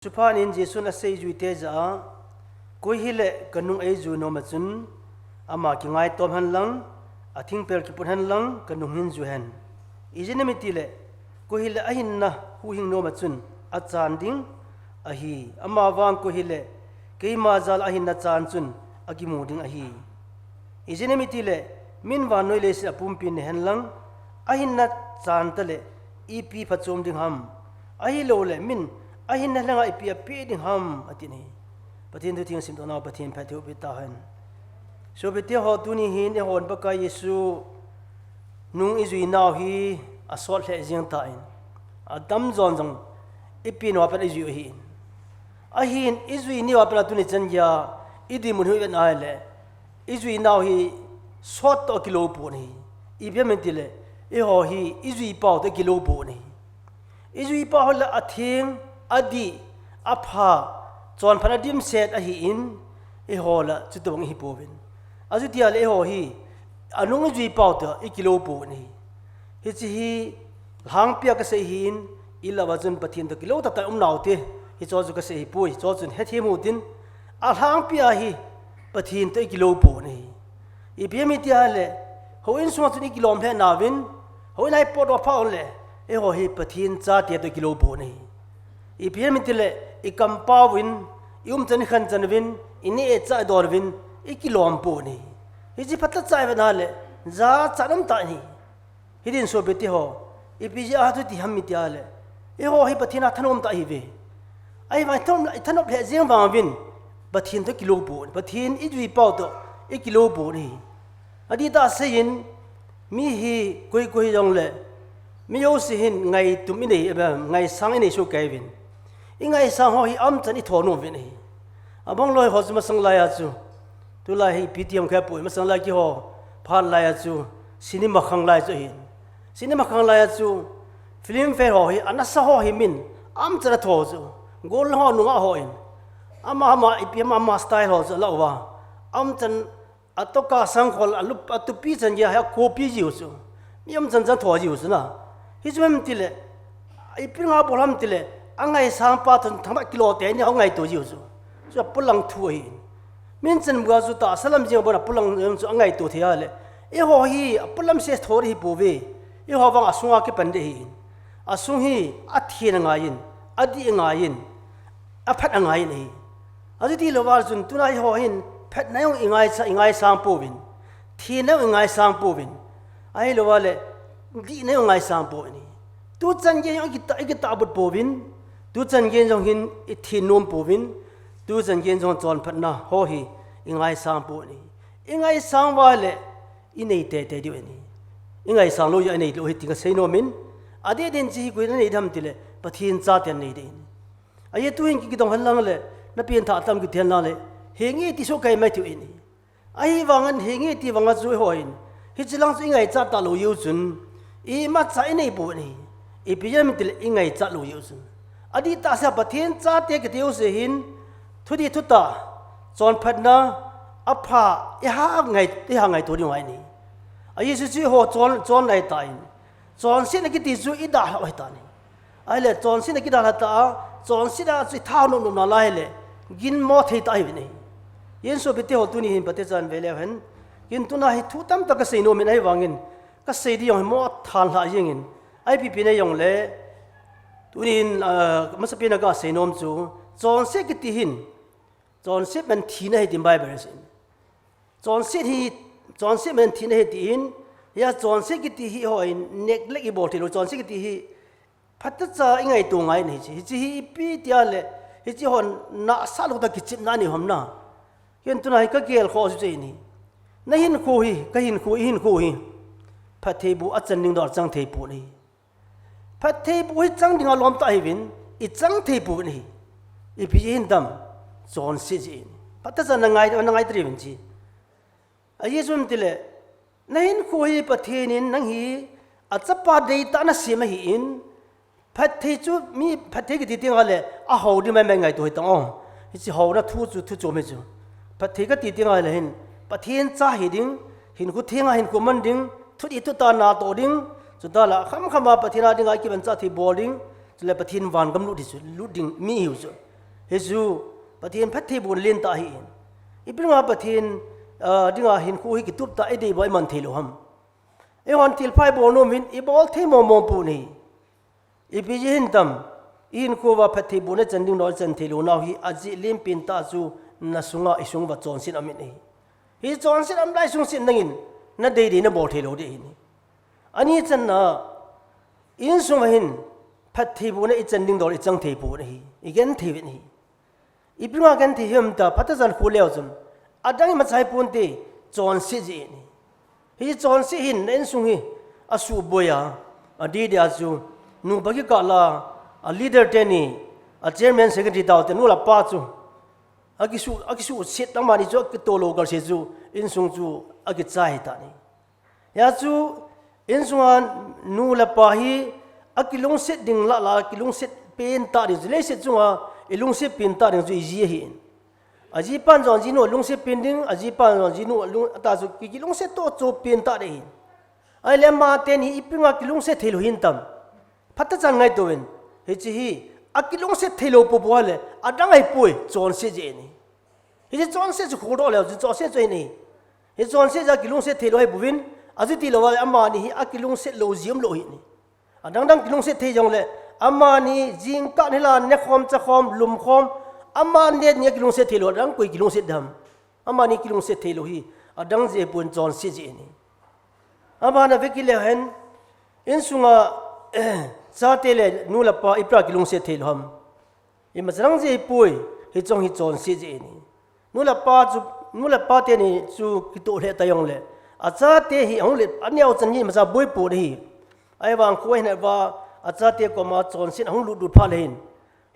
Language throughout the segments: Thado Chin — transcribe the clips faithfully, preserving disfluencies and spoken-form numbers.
Chuphat in Jesun aseijuite jah a, koi hile kanung eiju nom a chun, ama kingai tom hen lang, athingpel kiput hen lang, kanung hin ju hen. Ijeh inem itile, koi hile ahinna huhhing nom a chun, achan ding ahi. Amavang koi hile, keima jal a ahinna chan chun, akimu ding ahi. Ijeh inem itile, min vannoi leiset a pumpi ne hen lang, ahinna chan tale, ipi phachom ding ham. Ahilouleh, min ahinna lhanga ipi apeh ding ham, ati ahi. Pathen thu theng simdoh nau, Pathen phatthei eiboh tahen. Sopite ho, tuni hin eihon Pakai Jesu nung ijui nau hi asot lheh jeng tan, atam jon jong ipi nau a pat ijui u ahin. Ahin ijui nau a pat a tuni chan geiya idinmun hi ivet a ahile, ijui nau hi sot toh akilou pon ahi. Ipi ham itile, eiho hi ijui pau toh akilou pon ahi. Ijui pau hi la atheng, adih, apha, chonphatna dimset ahin, eiho la chutobang ihi pouvin. Achuti ahile eiho hi, anung ijui pau toh ikilou pon ahi. Hiche hi, lhangpia kasei ahin, ilah uva chun Pathen toh kilou tahtah um nau te, hicho chu kasei ahipoi, hicho chun hethem u hitin, alhangpia hi, Pathen toh ikilou pon ahi. Ipi ham iti ahile, houin sunga chun ikilom lheh nauvin, houin a ipot uva phat le, eiho hi Pathen chate toh ikilou pon ahi. Ipi ham itile, ikampau vin, iumchan ikhanchan uvin, ineh ichah idon uvin, ikilom pon ahi. Hiche phatechan ivet a ahile, jachat um tah ahi. Hitin sopite ho, ipi jeh a chuti ham iti ahile, eiho hi Pathen a thanom tah ihiuve. Ahivang ithanom, ithanom lheh jeng vang uvin, Pathen toh ikilou pon, Pathen ijui pau toh ikilou pon ahi. Adih tah seiyin, mi hi koi koi hijongle, mi jouse hin ngaitum inei, eh, ngaisang inei soh kei uvin. Ingaisang ho hi aumchan itho nom uvin ahi. Abang loi ho chu masang laiya chu, tulai hi ipi ti ham kha poi, masang lai keiho phat laiya chu, cinema khang lai chu ahin. Cinema khang laiya chu, film fare ho hi, anasa ho hi min aumchan atho chu, gollhang ho nungah hon, ama, ama, ipi ama, ama style ho chu alah uva, aumchan, atoka sangkhol, alup, atupi chan geiya hi akopi jiu chu, mi aumchan chan tho jiu chu na. Hichu ham itile, ipi dinga bol ham itile, angaisang pa toh thangvah kilo teni angaito jiu chu, chu apolang thu ahi. Min chan bua chu tahsa lam jeng bon apolang jeng chu angaito thei ahile, eiho hi apolam seh tho ding ahipouve. Eiho vang asunga kipan ding ahi. Asung hi athen angaiyin, adih angaiyin, aphat angaiyin ahi. Achuti louva chun tuna eiho hin phatna jong ingaisa, ingaisang pouvin, thenna jong ingaisang pouvin, ahilouva le dihna jong ingaisang pouvin ahi. Tuchan gei jong ikitah, ikitahbut pouvin, tuchan gei jong hin ithen nom pouvin, tuchan gei jong chonphatna ho hi ingaisang pouvin ahi. Ingaisang uva le inei teitei diu ahi. Ingaisang lou jeh a inei lou ahi ti kasei nom in, adeh din hiche hi koiin anei ding ham itile, Pathen chaten anei ding ahi. Ajeh chu tuhin ki, kidong hen lang le, na pengthah tam kiti hen lang le, henge ti soh kei mai thei u ahi. Ahivangin henge ti vanga chu eiho hin, hiche lang chu ingaichat talou jeh u chun, imacha inei pouvin ahi. Ipi jeh ham itile ingaichat lou jeh u chun. Adih tah seiya Pathen chate kiti jouse hin, thudih thutah, chonphatna, apha, iha ngai, iha ngaito diu ngai ahi. Ajeh chu hiche ho chon, chon lai tan, chonsetna kiti chu idalhah u ahitan ahi. Ahile, chonsetna kidalha tah a, chonset a chu itha nop nop nalai le, ginmo thei tah ahiuvin ahi. Ijeh inem sopite ho tuni hin phatechan ve leu hen. Ken tuna hi thu tamtah kasei nom in ahivangin, kasei ding jong hi mo thanlhah jengin. Ipi pi na jongle, tunin, ah, masapen a kasei nom chu, chonset kiti hin, chonset man thina ahi tin Bible in asei. Chonset hi, chonset man thina ahi tin, hia chonset kiti hi eiho hin neglect ibol thei lou, chonset kiti hi phatecha ingaito ngai ahi hiche. Hiche hi ipi tia le, hiche hon nahsah lou tah kichepna anei ham na. Ken tuna hi kagel khoh chu hiche ahi. Nahinkho hi, kahinkho, ihinkho hi phattheiboh achan ding dol chang thei pon ahi. Phattheiboh hi chang dinga lom tah ahiuvin, ichang thei pouvin ahi. Ipi jeh hin ham, chonset jeh in. Phatechan nangai, nangai tei uvin ahi. Ajeh chu ipi ham itile, nahinkho hi Pathen in nang hi achapa deitah a nasem ahin, phatthei chu mi phatthei kiti teng le, ahao ding maimai ngaito hitang o. Hiche haona thu chu thu chom ahi chu. Phatthei kati teng le hin, Pathen cha hi ding, hinkho thenga hinkho man ding, thudih thutah natoh ding, chutah le khamkhama Pathen a dinga ikimanchah thei bol ding, chule Pathen vangam lut ding chu, lut ding mi ihiu chu. Hichu Pathen phattheibohna lentah ahi. Ipi dinga Pathen, ah, dinga hinkho hi kitup tah, idei uva iman thei lou ham? Eihon thilpha ibol nom hin ibol thei mong mong pon ahi. Ipi jeh hin tam, ihinkho uva phattheibohna ichan ding dol ichan thei lou nau hi, ajeh lenpen tah chu nasunga isung uva chonset aum in ahi. Hi chonset aum lai sung chun nangin nadei dei nabol thei lou ding ahi. Ani channa, insung uva hin phattheibohna ichan ding dol ichang thei pon ahi, igenthei uvin ahi. Ipi dinga genthei ham tia, phatechan kho leu chun, adang imacha hi ponte, chonset jeh ahi. Hi chonset hin na insung hi asuboi a, adeh deh a chu, nupa kikah la, a leader teni, a chairman secretary tao te, nu le pa chu akisuh, akisuhset, amani chu akitoh lou kal se chu, insung chu akichai tan ahi. Hia chu, insunga nu le pa hi akilungset ding lah la, akilungset pen tah ding chu, leiset chunga ilungset pen tah ding chu iji ahi. Ajipan jong ajinu alungset pen ding, ajipan jong ajinu alung, atah chu ki, kilungset toh chu pen tah ding ahi. Ahile amateni ipi dinga kilungset thei lou hin tam, phatechan ngaito uvin. Hiche hi akilungset thei lou popo ahile, adang ahipoi, chonset jeh ahi. Hiche chonset chu kholdoh leu chun chonset chu ahi. Hi chonset jeh a kilungset thei lou ahi bouvin, achuti lou ahile amani hi akilungset lou jeh umlou ahi. Adang dang kilungset thei jongle, amani jingkah nilhah nekhom, chakhom, lumkhom, amani akilungset thei lou, adang koi kilungset dem? Amani kilungset thei lou hi adang jeh ahipon, chonset jeh ahi. Abana veki leu hen, insunga chate le nu le pa ipi dinga kilungset thei lou ham? Imacha dang jeh ahipoi, hiche jong hi chonset jeh ahi. Nu le pa chu, nu le pa teni chu kitoh lheh ta jongle, achate hi ahung le, aneo chan hi imacha boi pon ahi. Ahivang kho ahin uva, achate koma chonset ahung lut lut phat le hin,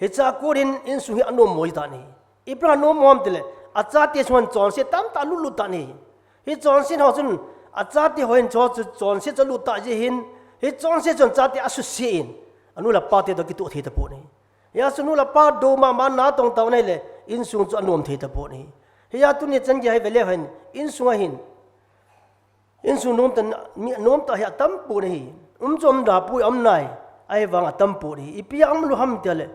hiche a kon in insung hi anom mo tan ahi. Ipi dinga anom mo ham tile, achate chun chonset tamtah lut lut tan ahi. Hi chonset ho chun, achate ho hin chu, chu chonset chu alut tah jeh hin, hi chonset chun chate asuse in, anu le pate toh kitoh thei tapon ahi. Hia chu nu le pa dou mama natong tao ahile, insung chu anom thei tapon ahi. Hia tuni chan gei hi ve leu hen, insunga hin, insung nomtah, mi nomtah hi atam pon ahi. Um chu um da poi, um nai, ahivang atam pon ahi. Ipi a um lou ham tile,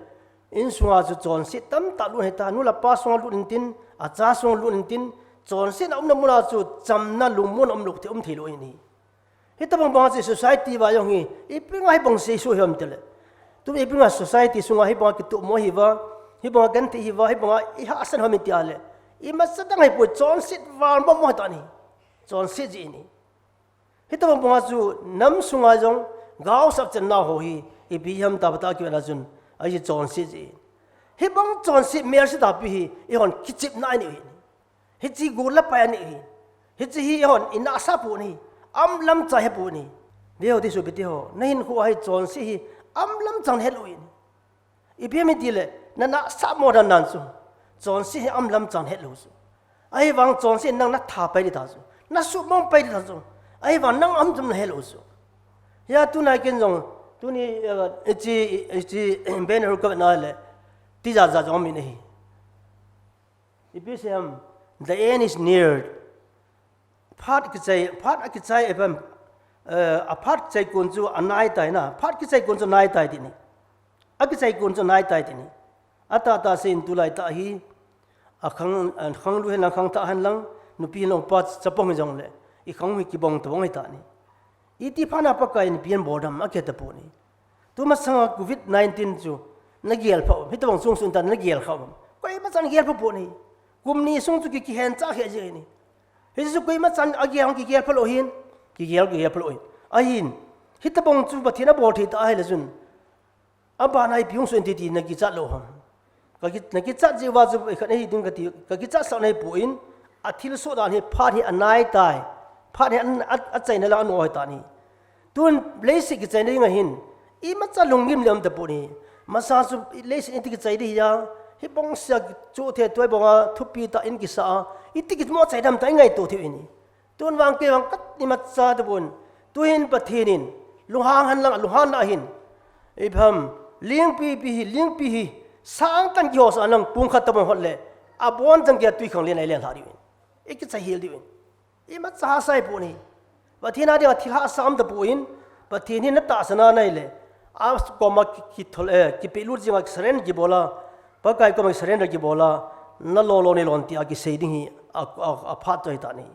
insunga chu chonset tamtah lut ahi ta, nu le pa sunga lut intin, acha sunga lut intin, chonset a umna muna chu chamna lungmonna um lou thei, um thei lou ahi. Hitobang banga chu society uva jong hi, ipi dinga hibang seisoh ham tile, tun ipi dinga society sunga hibanga kitoh mo hiuva, hibanga genthei hiuva, hibanga ihahsat ham iti ahile, imacha dang ahipoi, chonset val mong mong tan ahi. Chonset jeh ahi. Hitobang banga chu nam sunga jong gaosap channa ho hi, ipi ham tia phatah a kivet a chun, ahi chonset jeh ahi. Hibang chonset melse tahpi hi, eihon kichepna anei u ahi. Hiche gol le pai anei u ahi. Hiche hi eihon inahsah pon ahi. Aum lam cha he pon ahi. Veu ti sopite ho, nahinkho a hi chonset hi aum lam cha nahet lou u ahi. Ipi ham itile, nanahsah mo dan dan chu, chonset hi aum lam cha nahet lou u chu. Ahivang chonset nang natha pai ding ta chu, nasuhmang pai ding ta chu. Ahivang nang aum chu nahet lou u chu. Hia tuna ken jong, tuni, eh, hiche, hiche banner kavet na le, tijat jat jong um in ahi. Ipi seiyem, the end is near. Phat kichai, phat akichai eipam, eh, aphat chai kon chu anai tai na, phat kichai kon chu anai tai ti ahi. Akichai kon chu anai tai ti ahi. Atahtah seiyin tulai tah hi, akhang, akhanglu hen lang, khangthah hen lang, nupi hen lang, upa chapang hijongle, ikhang hi kibong tabang ahi ta ahi. Iti phat a Pakai in pian bol dam akiheta pon ahi. Tumasanga covid nineteen chu nagel pha um, hitobang chungchon tah nagel kha um. Koima chan gel pha pon ahi. Kum ni sung chu ki, kihen cha khe jeng ahi. Hichu koima chan agel hung kigel pha lou ahin, kigel, kigel pha lou ahin. Ahin, hitobang chu Pathen in abol thei ta ahile chun, abana ipi hung soh in ti ti nakichat lou ham? Ka ki, nakichat jeh uva chu khat ahi ding kati, kakichat sah nahi pon, athilsoh dan hi phat hi anai tai, phat hi an, a, achaina lang ano ahi ta ahi. Tun leiset kichaina ding ahin, imacha lunggim le um tapon ahi. Masa chu leiset iti kichai ding hia, hibang sia chu the tuai banga thupi tah in kisa a, iti kimo chai dam ta ingaito thei u ahi. Tun vang kei vang khat imacha tapon. Tuhin Pathen in lunghang hen lang, lunghang na hin, ipi ham, lingpi pi hi, lingpi hi, sang tan kihosah lang, pung khat tabang hot le, abon jang kia tui khang len a ilen lha diu ahi. Ikichai hel diu ahi. Imacha hahsa pon ahi. Pathen a dinga thil hahsa um tapon, Pathen hi natahsan a nahile, akoma ki, kithol, eh, kipehlut jing a, surrender kibol a, Pakai koma surrender kibol a, na lolo nei lon tia kisei ding hi a, a, aphat choi tah ahi.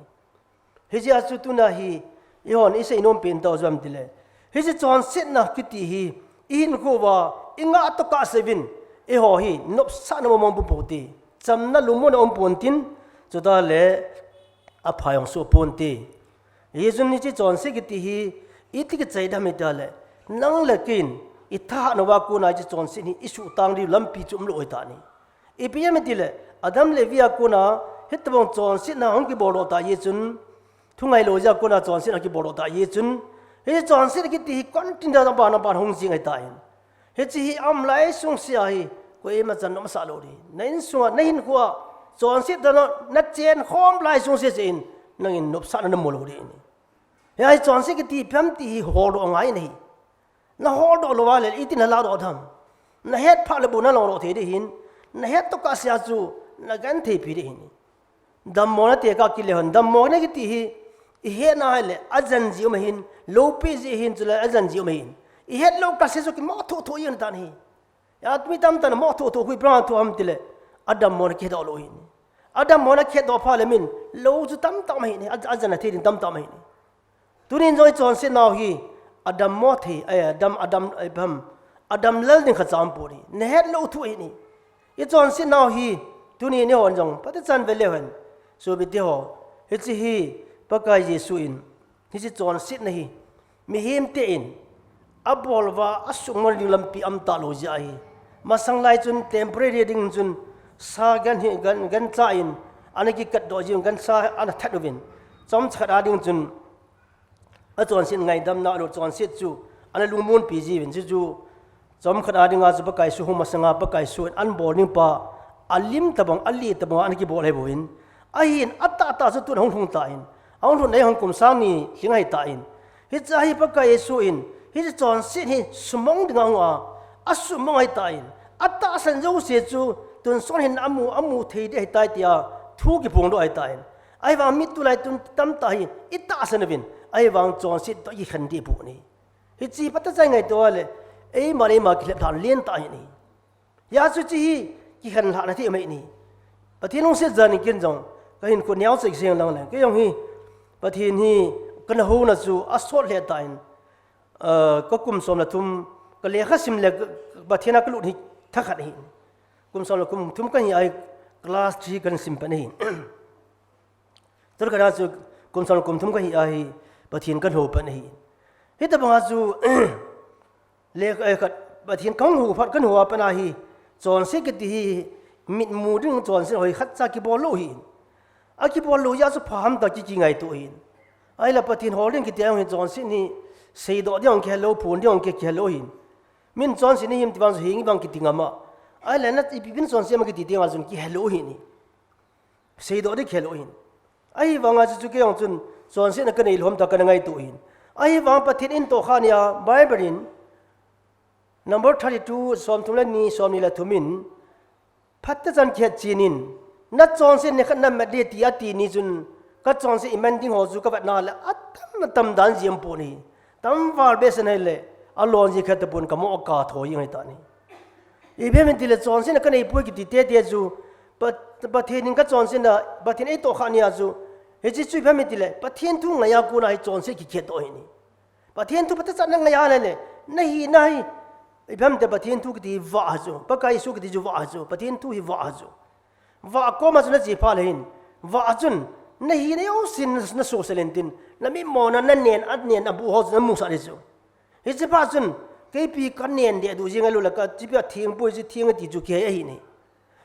Hijeh a chu tuna hi, eihon isei nom pen tah chu ipi ham itile, hiche chonsetna kiti hi ihinkho uva ingah tokah seuvin, eiho hi nopsahna mong mong um pouvinte, chamna lungmonna um ponte, chuteng le aphai jong soh ponte. Hijeh chun hiche chonset kiti hi iti kichai ding ham itile, nang le kei in ithahat nauva kona hiche chonset hi isuhtang diu lampi chu umlou ahitai. Ipi ham itile, Adam le Evi a kona hitobang chonsetna hung kibol doh tah jeh chun, thu ngailou jeh a kona chonsetna kibol doh tah jeh chun, hiche chonset kiti hi continue a ban a ban hung jing ahitai. Hiche hi aum lai sungse a hi, koima chan nopsah lou ding. Na insunga, na hinkhoa, chonset dan a, na chenkhom lai sungse cheh in, nangin nopsahna namu lou ding ahi. Hiche chonset kiti ipi ham ti hi holdoh angai ahi. Na holdoh lou a le, iti na ladoh ding ham. Na hetphah le bou na ladoh thei ding ahin, na het tokah sea chu, na gentheipi ding ahi. Dammona tekah kile hon, dammona kiti hi, ihetna ahile, ajan jeh um ahin, loupi jeh ahin, chule ajan jeh um ahin. Ihet lou kah sea chu kimo thotho jeng tan ahi. Hijeh a mi tamtah in amo thotho khu ipi ham itile, adammona kihetdoh lou ahin. Adammona kihetdoh phat le min, lou chu tamtah um ahin, a, ajanna thei ding tamtah um ahin. Tunin jong ichonset nau hi, adammo thei, eh, adam, adam, eh, ipi ham, adamlel ding khatcha um poi. Na het lou thu ahin. Ichonset nau hi, tunin eihon jong, phatechan ve leu hen. Sopite ho, hiche hi, Pakai Jesu in, hiche chonsetna hi, mihemte in, abol uva, asumang ding lampi aum talou jeh ahi. Masang lai chun temporary ding chun, sa gan hi, gan, gancha in, ana kikatdoh jin, gancha ana that uvin. Chomcha khat a ding chun, achonset ngaidamna, alou chonset chu, ana lungmonpi jiuvin, chuchu, chomkhat a dinga chu Pakai Jesu hung masanga Pakai Jesu in ana bol ding pa, alim tobang, ali tobang, ana kibol ahi bouvin. Ahin, atahtah chu tun ahung lhung tan. Ahung lhun a ahung kum sang ni lhing ahitan. Hiche hi Pakai Jesu in, hiche chonset hi sumang dinga ahung a, asumang ahitan. Atahsan jouse chu, tun son hin amu, amu thei ding ahitai tia, thu kiphongdoh ahitan. Ahivang mi tulai tun tamtah hi, itahsan uvin. Ahivang chonset toh ikhen ding poi. Hiche phatechan ngaito le, eima le eima kilhep lhan lentah ahi. Hijeh chun hiche hi, kikhen lhahna thei ahi. Pathen lungset jal in ken jong, kahinkho neocha kisei lang le. Kei jong hi, Pathen hi, kana houna chu, asot lheh tan. Ah, kakum som le thum, kalekha sim le, Pathen a kalut hi, thakhat ahi. Kum som le kum thum kahi a hi, class three kasim pan ahi. Chule kana chu kum sang kum thum kahi a hi, Pathen kana hou pan ahi. Hitobanga chu, le, eh, khat, Pathen kahung hou phat kana hou a pat a hi, chonset kiti hi, mitmu ding chonset hoi khatcha kibol lou ahi. Akibol lou jeh a chu pha ham tia ki, kingaito ahi. Ahinla Pathen hol ding kiti a hi chonset hi, seidoh ding jong kihelou, phon ding jong ki, kihelou ahi. Min chonset nahi em ti vang chu hing vang kiti ngam a. Ahinla na ipi pen chonset ham kiti ding a chun kihelou ahi. Seidoh ding kihelou ahi. Ahivanga chu, chu kei jong chun, chonsetna kanei lou ham tia kana ngaito ahi. Ahivang Pathen in tohkhah nia, Bible in, number thirty-two, som thum le ni, som ni le thum in, phatechan kihet chen in, na chonset nikhat namat ding ti ati ni chun, kachonset iman ding ho chu kavet na le, atam, atam dan jeng pon ahi. Tamval behseh in ahile, alon jing khat tapon kamo akah tho jeng ahitan ahi. Ipi ham itile chonsetna kanei poi kiti tete chu, Pa-, Pathen in kachonsetna, Pathen eitohkhah nia chu, hiche chu ipi ham itile, Pathen thu ngai a kona hi chonset kikhet toh ahi. Pathen thu phatechan nangai a le le, nahina hi, ipi ham itile Pathen thu kiti vah chu, Pakai Jesu kiti chu vah chu, Pathen thu hi vah chu. Vah koma chu nache phat le hin, vah chun, nahina jousen na, nasohsel intin, namitmona, nanen, anen, abuh ho chu namusah ding chu. Hiche phat chun, keipi kanen deh duh jeng ahilou le, kachepi a theng poi chu theng ati chu kihei ahi.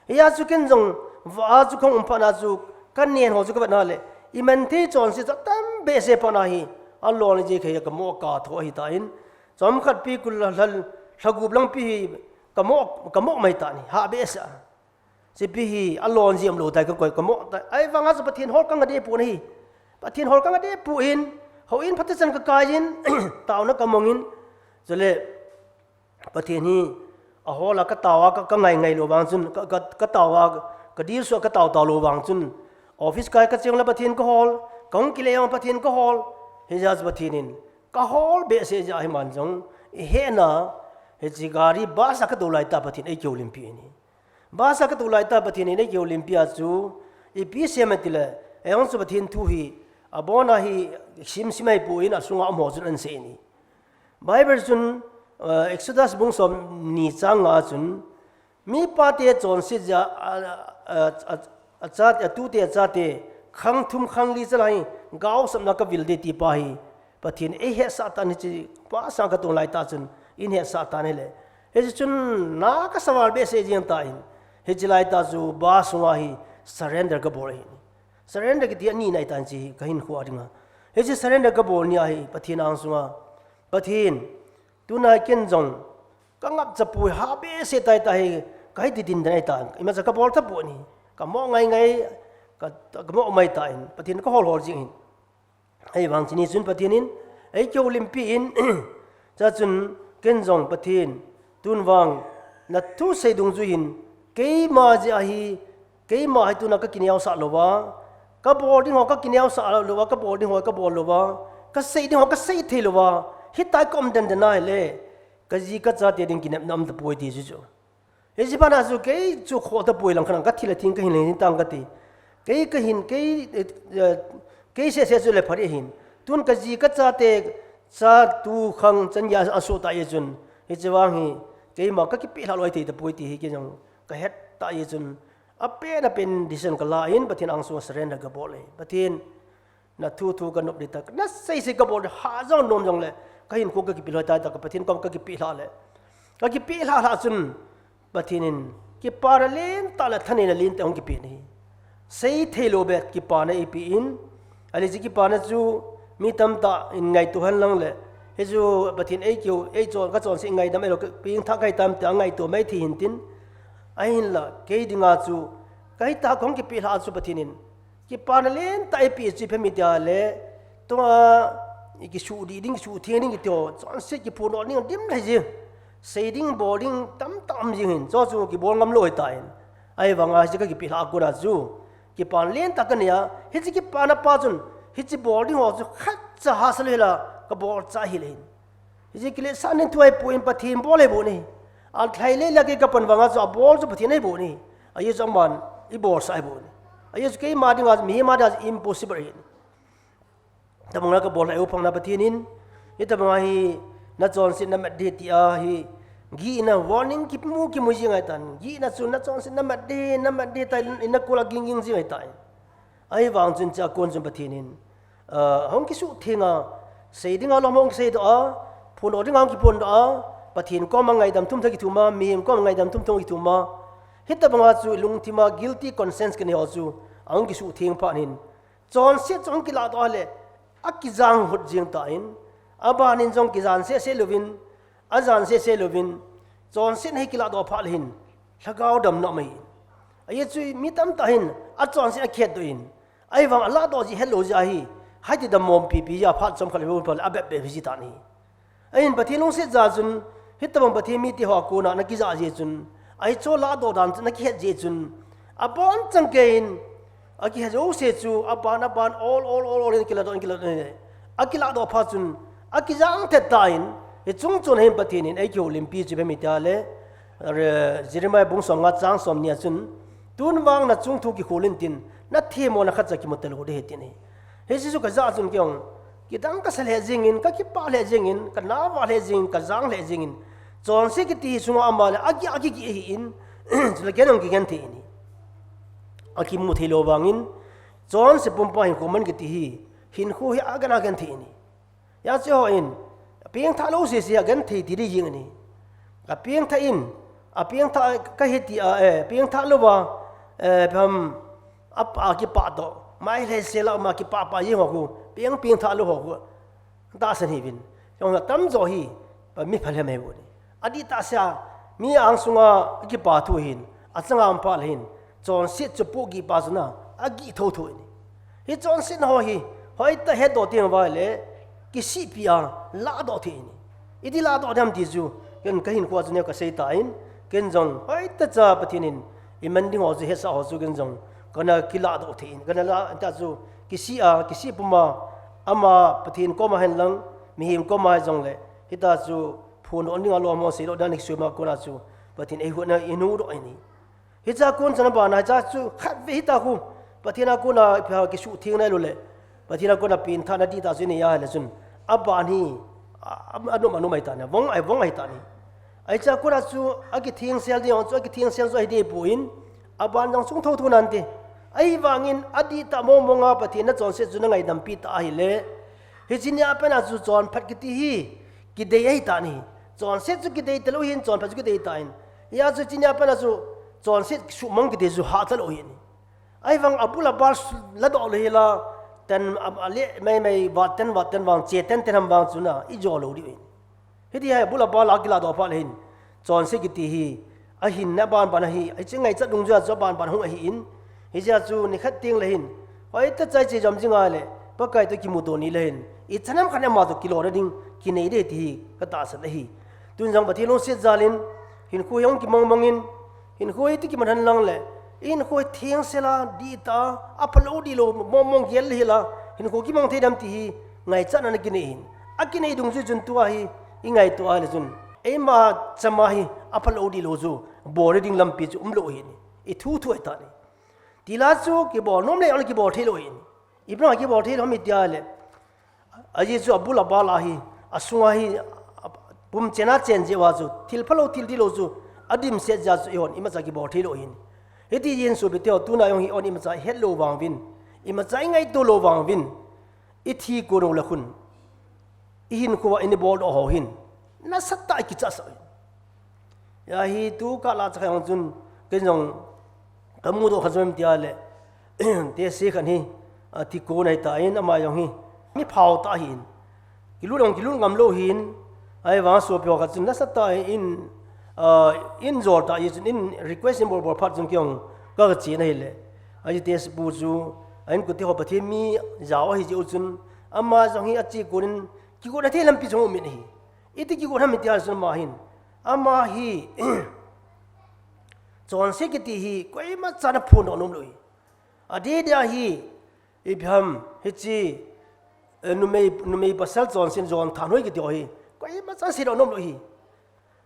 Hijeh a chu ken jong, vah a chu kahung um phat na chu, kanen ho chu kavet na le, iman thei chonset chu atam behseh phat na hi, alon jing khat hi kamo akah tho ahitan, chomkhat pi kul lha, lha, lha gup lang pi hi, kamo, kamo mai tan ahi, hah behseh a. Chepi hi alon jing umlou tai kakoi kamo tai. Ahivanga chu Pathen hol kanga ding pon ahi. Pathen hol kanga ding pon, houin phatechan kakai in, taona kamong in. Chule, Pathen hi ahol a katao a ka, kangai ngai lou vang chun, ka, ka, katao a, kadilsuh a katao tao lou vang chun. Office kai kache le Pathen kahol, kahung kile jong Pathen kahol. Hijeh a chu Pathen in, kahol behseh jeh a hi man jong, ihetna, hiche gari bus a kadou lai tah Pathen eikihoulimpi ahi. Basa katoh laitah Pathen in eikihoulimpi a chu, ipi asei em itile, eihon chu Pathen thu hi, abona hi simsim ahipon asunga umho chun ahin sei in ahi. Bible chun, uh, Exodus bung somni chang nga a chun, mipate chonset jeh a, a, a, a, achate, atute achate, khang thum khang li chalai, gaosapna kavil ding tipa hi, Pathen in eihetsah tan hiche, basa katoh laitah chun, eihetsah tan ahile. Hiche chun, na kasa val behseh jeng tan, hiche laitah chu, ba sunga hi, surrender kabol ahi. Surrender kiti anina ahitan hiche hi, kahinkho a dinga. Hiche surrender kabol ni ahi, Pathen angsunga. Pathen, tuna ken jong, kangapcha poi ha behseh tai tahi, kahi ti din dan ahitan. Imacha kabol tapon ahi, kamo ngai ngai, ka, kamo mai tan, Pathen kahol hol jing ahi. Ahivang chuni chun Pathen in, eikihoulimpi in, chachun ken jong Pathen, tun vang, nathu sei dungjuiyin, keima jeh ahi, keima hi tuna kakineosah louva, kabol ding ho kakineosah louva, kabol ding ho kabol louva, kasei ding ho kasei thei louva, hitia kaum den den ahile, kaji kachate ding kinepna um tapoi ti chu chu. Hiche bana chu kei chu khoh tapoi lang khat kathi le thing kahin le hin tang kati. Kei kahin, kei, eh, eh, kei seh seh chu le phat ahin. Tun kaji kachate cha tu khang chan ya asoh ta ahi chun. Hiche vang hi keima kakipehlah lou thei tapoi ti hi kei jong kahet ta ahi chun. Apen apen decision kala in Pathen angsunga surrender kabol e. Pathen, nathu thu kanop ding tai, nasei sei kabol ding, ha jong nom jongle, kahinkho kakipeh lhah tai, Pathen kom kakipeh lhah le. Kakipeh lhah lhah chun, Pathen in, kipana lentah le thaneina lentah hung kipe in ahi. Sei thei lou bep kipana eipe in, ahile hiche kipana chu, mi tamtah in ngaito hen lang le, hichu Pathen eikihou, eichon, kachonset ngaidam ahilou, pengthah kahi tam tia ngaito mai thei hin tin, ahinla, kei dinga chu, kahi tah kahung kipeh lhah chu Pathen in, kipana lentah eipeh chu ipi ham itile, tua, ikisuh dih ding, kisuh theng ding kiti ho, chonset kiphondoh ding, dim lheh jing. Sei ding, bol ding, tamtah um jing hin, chu chu kibol ngam lou ahitan. Ahivanga hiche kakipeh lhah a kona chu, kipana lentah kanei a, hiche kipana pa chun, hiche bol ding ho chu khatcha hahsa lou hela, kabol cha hile hin. Hiche kiletsahna thu ahipoi in Pathen bol ahi bou ahi. Alhai le la kei kapan vanga chu abol chu Pathen ahi bou ahi. Ajeh chu aman ibolsah ahi bou ahi. Ajeh chu keima dinga, mihem a dinga impossible ahi. Tabang la kabol lhah u phang na Pathen in. Hitabang a hi nachonset namat ding tia hi. Gihna warning kimu kimu jing ahitan. Gihna chu nachonset namat ding, namat ding tia in nakol a ging ging jing ahitan. Ahivang chun hichea kon chun Pathen in, ah, hung kisuhtheng a, sei dinga lom hung kiseidoh a, phondoh dinga hung kiphondoh a, Pathen koma ngaidam thum thah kithum a, mihem koma ngaidam thum thah kithum a, hitabanga chu lungthima guilty conscience kinei ho chu, ahung kisuhtheng phat in, chonset chu hung kilahdoh a le, akijang hut jeng tan, aban in jong kijan seh seh louvin, ajan seh seh louvin, chonset hi kilahdoh phat le hin, lhagao damna um ahi. Ajeh chu mi tamtah hin, achonset akihetdoh in, ahivang alahdoh ji helou jeh ahi, hiti dammo pipi jeh a phat chomkhat le phat le abep bep ji tan ahi. Ahin Pathen lungset jal chun, hitabang Pathen mite ho a kona nakijah jeh chun, ahi chu lahdoh dan chu nakihet jeh chun, abonchan kei in, akihet jouse chu, aban, aban, ol, ol, ol, ol in kilahdoh, in kilahdoh, in. Akilahdoh phat chun, akijang thet tan, hiche chung chon hin Pathen in eikihoulimpi chu ipi ham itile, Jeremiah bung somnga chang somni a chun, tun vang nachung thu kikhol in tin, nathemmona khatcha kimu talou ding ahi tin ahi. Hiche chu kajah chun kei jong, kidang kasa lheh jengin, kakipah lheh jengin, kanava lheh jengin, kajang lheh jengin, chonset kiti hi sunga ama le, agih, agih, agih ahin, chule kei jong kigenthei in ahi. Akimu thei lou vangin, chonset pumpa hinkho man kiti hi, hinkho hi agen agenthei in ahi. Hijeh chun, apengthah lou sese agenthei ti ding jeng in ahi. Apengthah in, apengthah kahi tia, eh, pengthah louva, eh, pam, apa kipah toh, mai lhei sela ma kipah pah jeng ho khu, peng pengthah lou ho khu, tahsan hiuvin. Jong atamjo hi, pa mi phalhem ahi bou ahi. Adih tah sea, mi angsunga kipa thu hin, achanga um phat le hin, chonset chu pohgih pa chun a, agih thotho in ahi. Hiche chonsetna ho hi, hoitah hetdoh teng uva ahile, kisihpi a, lahdoh thei in ahi. Iti lahdoh ding ham ti chu, ken kahinkho a chu neo kasei tan, ken jong, hoitah cha Pathen in, iman ding ho chu, hetsah ho chu, ken jong, kana kilahdoh thei in, kana lah, tah chu, kisih a, kisih pum a, ama Pathen koma hen lang, mihem koma hijongle, hitia chu, phondoh dinga lom ho seidoh dan kisei ma kona chu, Pathen in eihuhna, eihuhdoh in ahi. Hiche a kon chun aban a, hiche a chu khatvei hita khu, Pathen a kona ipi ham kisuhthengna ilou le, Pathen a kona pengthahna dihtah chu inei a ahile chun, aban hi, a, a, anom, anom ahitan, avong, avong ahitan ahi. Hiche a kona chu akithengsel ding jong chu, akithengsel chu ahi dehpoi, aban jong chung thotho nante. Ahivangin adihtah mongmong a Pathen nachonset chu nangaidam peh tah ahile, hiche nia pat a chu chonphat kiti hi kidei ahitan ahi. Chonset chu kidei talou hin, chonphat chu kidei tan. Hijeh a chu hiche nia pat a chu chonset suhmang kiti chu hahsa lou ahi. Ahivang abul abal ladoh lou hela, tan a, ale maimai, vat tan, vat tan vang, che tan tan ham vang chu na, ijo lou diu ahi. Hiti hi abul abal a kiladoh phat le hin, chonset kiti hi, ahinna banban ahi, hiche ngaichat dungjuia chu abanban hung ahin, hijeh a chu nikhat teng le hin, hoitah cha iche jom jing a le, Pakai toh kimuto ni le hin, ichan ham khat ama toh kilona ding, kinei ding ti hi, katahsan ahi. Tun jong Pathen lungset jal in, hinkho hi hung kimongmong in, hinkho hi ti kiman hen lang le, hinkho hi thengsel a, dihtah a, aphalou dihlou, mongmong gel le hela, hinkho kimong thei dem ti hi, ngaichatna nakinei hin. Akinei dungjui chun tua hi, ingaito a le chun, eima chama hi, aphalou dihlou chu, bol ding lampi chu umlou ahi. Ithu thu ahitan ahi. Tila chu kibol nom le, ole kibol thei lou ahi. Ipi a kibol thei lou ham iti a le, ajeh chu abul abal a hi, asunga hi, a, pumchen a chen jeh uva chu, thil phalou, thil dihlou chu, adimset jeh a chu eihon, imacha kibol thei lou ahi. Hiti jeh in sopite ho, tuna jong hi eihon imacha ihet lou vang uvin, imacha ingaito lou vang uvin, ithi kon u le khun, ihinkho a ina boldoh ho hin, nasatah a ikichahsah u ahi. Hia hi tu kah la cha kha jong chun, ken jong kamudoh kha jong em tia le, tehse khat hi, athi kon ahitan, ama jong hi, mi phao tah ahin. Kilut jong kilut ngam lou ahin, ahivang sopi ho khat chun nasatah in, a, in jol tah ahi chun in request in bol bol phat chun kei jong ka, kachen ahile. Ahi tehse pu chu, a inkote ho Pathen mi jao ahi jeh u chun, ama jong hi ache kon in, kigot a thei lampi jong um in ahi. Iti kigot ham iti a le chun ama hin. Ama hi, chonset kiti hi, koima chan aphondoh nom lou ahi. Adeh deh a hi, ipi ham, hiche, eh, numei, numei pasal chonset jon thanhoi kiti ho hi, koima chan seidoh nom lou ahi.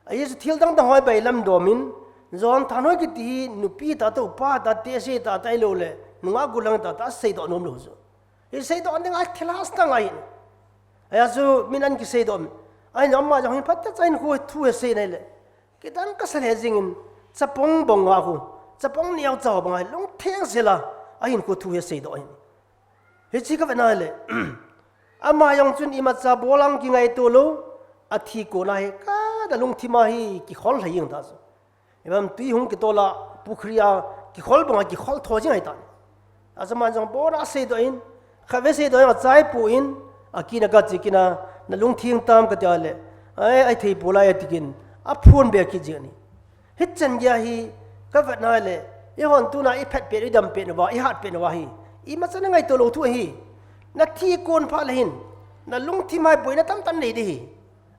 Ajeh chu thil dang dang ho hi bailam dom in, jon thanhoi kiti hi, nupi tah tah, upa tah, tehse tah tah ahilou le, nungah gollhang tah tah, aseidoh nom lou chu. Hi seidoh ding a thil hahsa ngai. Ajeh chu min an kiseidoh. Ahin ama jong hin phatechan hinkho thu hi asei nai le, kidang kasa lheh jing in, chapang bang a khu, chapang neocha bang a hi lungtheng sel a, ahinkho thu hi aseidoh ahi. Hiche kavet na le, ama jong chun imacha bol a kingaito lou, athi kon a hi, kana lungthim a hi kikhol lha jeng tah chu. Ipi ham, tui hung kitol a, pukhri a kikhol bang a kikhol tho jing ahitan. Achaman jong bol a seidoh in, khatvei seidoh in, achai poi in, akin a kache kin a, nalungtheng tam kati a le, ai, ahithei poi lai ati kin, aphon be kit jing ahi. Hichan geiya hi, kavet na le, eihon tuna iphat pet, idam pet uva, ihat pet uva hi, imacha nangaito lou thu ahi. Nathi kon phat le hin, nalungthim a hi boina tamtah nanei ding ahi.